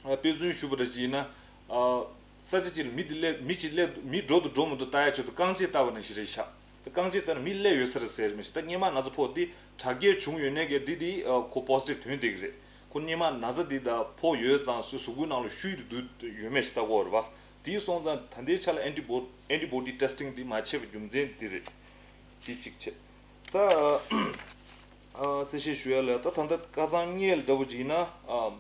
ཨ་དཔེ་མཚོན་ཞུ་བ་རེད་ཅེས་ཡིན་ན། ཨ་ས་ཆ་གཅིག་ལ་མི་འདི་སླེབས་མི་གཅིག་སླེབས་མི་འགྲོ་འདུག་འགྲོ་མི་འདུག་ལྟ་ཡ་ཆེད་དུ་རྐང་རྗེས་ལྟ་བ་ནང་བཞིན་རེད་ཤག་ད་རྐང་རྗེས་ལྟ་ན་མི་སླེབས་ཡོད་ས་རེད་ཟེར་མི་ཞིག་ད་སྔོན་མ་ན་ཚ་ཕོག་འདི་དྲག་སྐྱེད་བྱུང་ཡོད་ནའི་གི་འདི་འདི་ཨ་ཁོ་པོ་སི་ཊིབ་ཐོན་བསྡད་ཀྱི་རེད། ཁོ་སྔོན་མ་ན་ཚ་འདི་ད་ཕོག་ཡོད་ཙང་སོའི་གཟུགས་པོའི་ནང་ལ་ཤུལ་དུ་འདུས་ཡོད་མེད་ཞིག་ལྟ་དགོས་རེད་བ། དེའི་སོང་ཙང་ད་ལྟའི་ཆ་ལ་ཨན་ཊི་བོ་ཨན་ཊི་བོ་ཌི་ཊེ་སི་ཊིང་འདི་མ་བྱས་པའི་རྒྱུ་མཚན་འདི་རེད། འདི་གཅིག་བྱས། ད་ཨ་གསལ་བཤད་ཞུ་ཡ་ལ་ད་ད་ལྟ་ཁ་སང་སྔོན་ལ་འདྲ་པོ་ཅིག་ཡིན་ན་ཨ་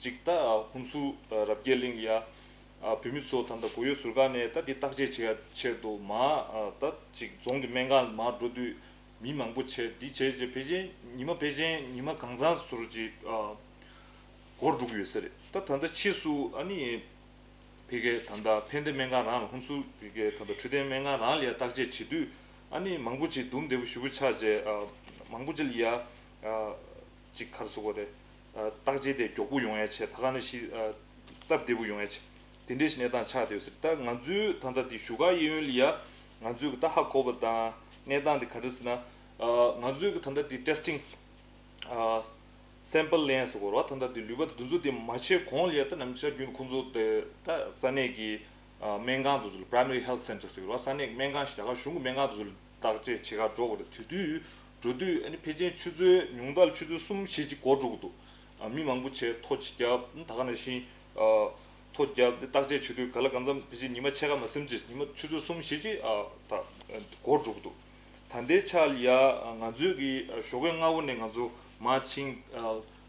གཅིག་ད་ཧུན་སུར་རབ་རྒྱས་གླིང་ལ་ཡ་ཨ་བོད་མི་ཚོ་ད་ལྟ་སྒོ་ཡོད་ཟུར་ཁ་ནས་ད་འདི་བརྟག་དཔྱད་བྱེད་ཡ་ཆེད་དུ་མར་ཨ་ད་ཅིག་རྫོང་གི་སྨན་ཁང་ལ་མར་འགྲོ་དུས་མི་མང་པོ་བྱས་འདི་བྱས་བྱས་ཕལ་ཆེར་ཉི་མ་ཕལ་ཆེར་ཉི་མ་གང་ཚང་ཟུར་ཅིག་ཨ་འགོར་འགྲོ་གི་ཡོད་ས་རེད། ད་ད་ལྟ་ཕྱིས་སུ་ཨ་ནི་ཕ་གིའི་ད་ལྟ་ཕན་བདེ་སྨན་ཁང་རང་ལ་ཧུན་སུར་ཕ་གིའི་ད་ལྟ་འཕྲོད་བསྟེན་སྨན་ཁང་རང་ལ་ཡ་བརྟག་དཔྱད་བྱེད་དུས་ཨ་ནི་མང་པོ་ཅིག་འདུམ་བདེ་པོ་ཞེ་པོ་ཆགས་རྗེས་ཨ་མང་པོ་ཅིག་ལ་ཡ་ཨ་ཅིག་ག་རེ་ཟེར་དགོས་རེད། ཨ་བརྟག་དཔྱད་དེ་མགྱོགས་པོ་ཡོང་ཡ་ཆེད་ད་ག་ནང་བཞིན་ཨ་སྟབས་བདེ་པོ་ཡོང་ཡ་ཆེད་དེ་འདྲའི་ཞིག་གནས་སྟངས་ཆགས་བསྡད་ཡོད་ཟེར། ད་ང་ཚོའི་ད་ལྟ་འདི་བཞུགས་སྒར་གཡས་གཡོན་ལ་ཡ་ང་ཚོའི་གི་ད་ཧ་གོ་བ་དང་གནས་སྟངས་དེ་ག་རེ་ཟེར་ན། ཨ་ང་ཚོའི་གི་ད་ལྟ་འདི་ཊེ་སི་ཊིང་ཨ་སེམ་པལ་ལེན་ཟེར་དགོས་རེད་བ། ད་ལྟ་འདི་ལུད་པ་འདི་ཚོ་དེ་མ་བྱས་གོང་ལ་ཡ་ད་ནམ་ཞག་རྒྱུན་ཁོང་ཚོ་དེ་ད་ས་གནས་ཀྱི་ཨ་སྨན་ཁང་དེ་ཚོ་ལ་Primary Health Centre་ཟེར་གི་རེད་བ། ས་གནས་ཀྱི་སྨན་ཁང་ཞིག་རྒྱ་གར་གཞུང་གི་སྨན་ཁང་དེ་ཚོ་ལ་བརྟག་དཔྱད་བྱེད་གར་འགྲོ་དགོས་རེད། དེ་དུས་འགྲོ་དུས་ཨ་ནི་ཕལ་ཆེར་ཆུ་ཚོད་ཉུང་མཐའ་ལ་ཆུ་ཚོད་གསུམ་བཞི་ཅིག་འགོར་འགྲོ་གི་འདུག་ཨ་མི་མང་པོ་བྱས་ཐོ་ཅིག་བརྒྱབ་ད་ག་ནང་བཞིན་ཨ་ཐོ་བརྒྱབ་དེ་བརྟག་དཔྱད་བྱེད་དུས་ག་ལ་གང་འཚམ་ཕལ་ཆེར་ཉི་མ་ཕྱེད་ཀ་མ་ཟིན་ཅིག་ཉི་མ་ཆུ་ཚོད་གསུམ་བཞི་ཅིག་ཨ་ད་འགོར་འགྲོ་གི་འདུག་ད་ལྟའི་ཆ་ལ་ཡ་ང་ཚོའི་གི་ཞོགས་ཀས་སྔ་པོ་ནས་ང་ཚོ་མར་ཕྱིན།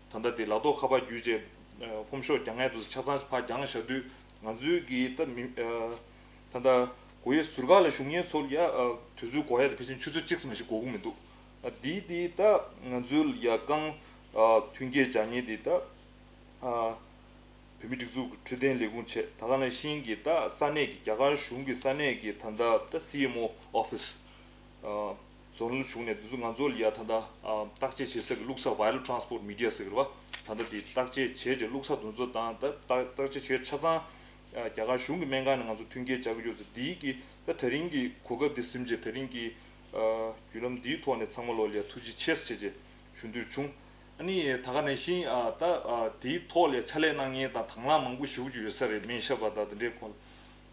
ད་ལྟ་དེ་ལག་ཐོག་ཁ་པར་བརྒྱུད་བྱས་ཕོམ་ཤོག་རྒྱག་མཁན་དེ་ཚོ་ཆ་ཚང་ཕར་བརྒྱངས་བཞག་དུས། ང་ཚོའི་གི་ད་མི་ད་ལྟ་གོ་ཡའི་ཟུར་ཁག་ལ་བཞུགས་མཁན་ཚོ་ལ་ཡ་དུས་ཚོད་འགོར་ཡ་དེ་ཕལ་ཆེར་ཆུ་ཚོད་གཅིག་ཙམ་ཞིག་འགོར་གི་མི་འདུག། འདིའི་དེ་ད་ང་ཚོའི་ཡ་རྐང་མཐུན་རྐྱེན་སྦྱར་མཁན་དེ་ད། བོད་མིའི་སྒྲིག་འཛུགས་ཀྱི་འཕྲོད་བསྟེན་ལས་ཁུངས་བྱས། ད་ག་ནང་བཞིན་གྱི་ད་ས་གནས་ཀྱི་རྒྱ་གར་གཞུང་གི་ས་གནས་ཀྱི་ད་ལྟ་ད་སི་ཨེམ་ཨོ་ཨོ་ཕི་སི་ཨ་ཛོ་ནལ་བཞུགས་ནས་དེ་ཚོ་ང་ཚོ་ལ་ཡ་ད་ལྟ་ཨ་བརྟག་དཔྱད་བྱེད་ས་གི་བླུགས་ས། Viral Transport Media ཟེར་གི་རེད་བ། ད་ལྟ་དེ་བརྟག་དཔྱད་བྱས་རྗེས་བླུགས་ས་དེ་ཚོ་དང་ད་བརྟག་བརྟག་དཔྱད་བྱས་ཆ་ཚང་ཨ་རྒྱ་གར་གཞུང་གི་སྨན་ཁང་ནས་ང་ཚོ་མཐུན་རྐྱེན་སྦྱར་གི་ཡོད་ཟེར། དེའི་གི་ད་དེ་རིང་གི་གོ་སྐབས་འདི་ཟིན་རྗེས་དེ་རིང་གི་ཨ་བརྒྱུད་ལམ་འདིའི་ཐོག་ནས་ཚང་མ་ལོ་ལ་ཡ་ཐུགས་རྗེ་ཆེ་ཟེར་བྱས་རྗེས་ཞུ་འདོད་བྱུང་། ཨ་ནི་ད་ག་ནང་བཞིན་ཨ་ད་ཨ་དེའི་ཐོག་ལ་ཕྱག་ལས་གནང་མཁན་དང་དང་བླངས་མང་པོ་ཞེ་པོ་ཅིག་ཡོད་ས་རེད། སྨན་ཞབས་པ་དང་དེ་འདྲའི་ཁོ་ད་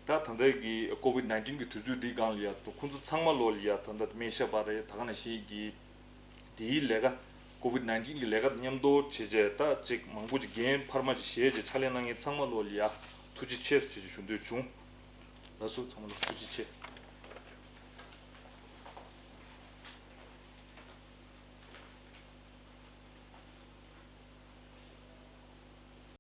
ད་ལྟ་གི་ཀོ་ཝིད་ནའིན་ཊིན་གི་དུས་ཚོད་འདིའི་སྒང་ལ་ཡ་ད་ཁོང་ཚོ་ཚང་མ་ལོ་ལ་ཡ་ད་ལྟ་སྨན་ཞབས་པ་རེད། ད་ག་ནང་བཞིན་གྱི་དེའི་ལས་ཀ་ཀོ་ཝིད་ནའིན་ཊིན་གི་ལས་ཀ་མཉམ་དུ་བྱས་རྗེས་ད་ཅིག་མང་པོ་ཅིག་འགན་འཕར་མ་ཅིག་བཞེས་རྗེས་ཕྱག་ལས་གནང་མཁན་ཚང་མ་ལོ་ལ་ཡ་ཐུགས་རྗེ་ཆེ་ཟེར་ཅིག་ཞུ་འདོད་བྱུང་། ལགས་སོ། ཚང་མ་ལ་ཐུགས་རྗེ་ཆེ།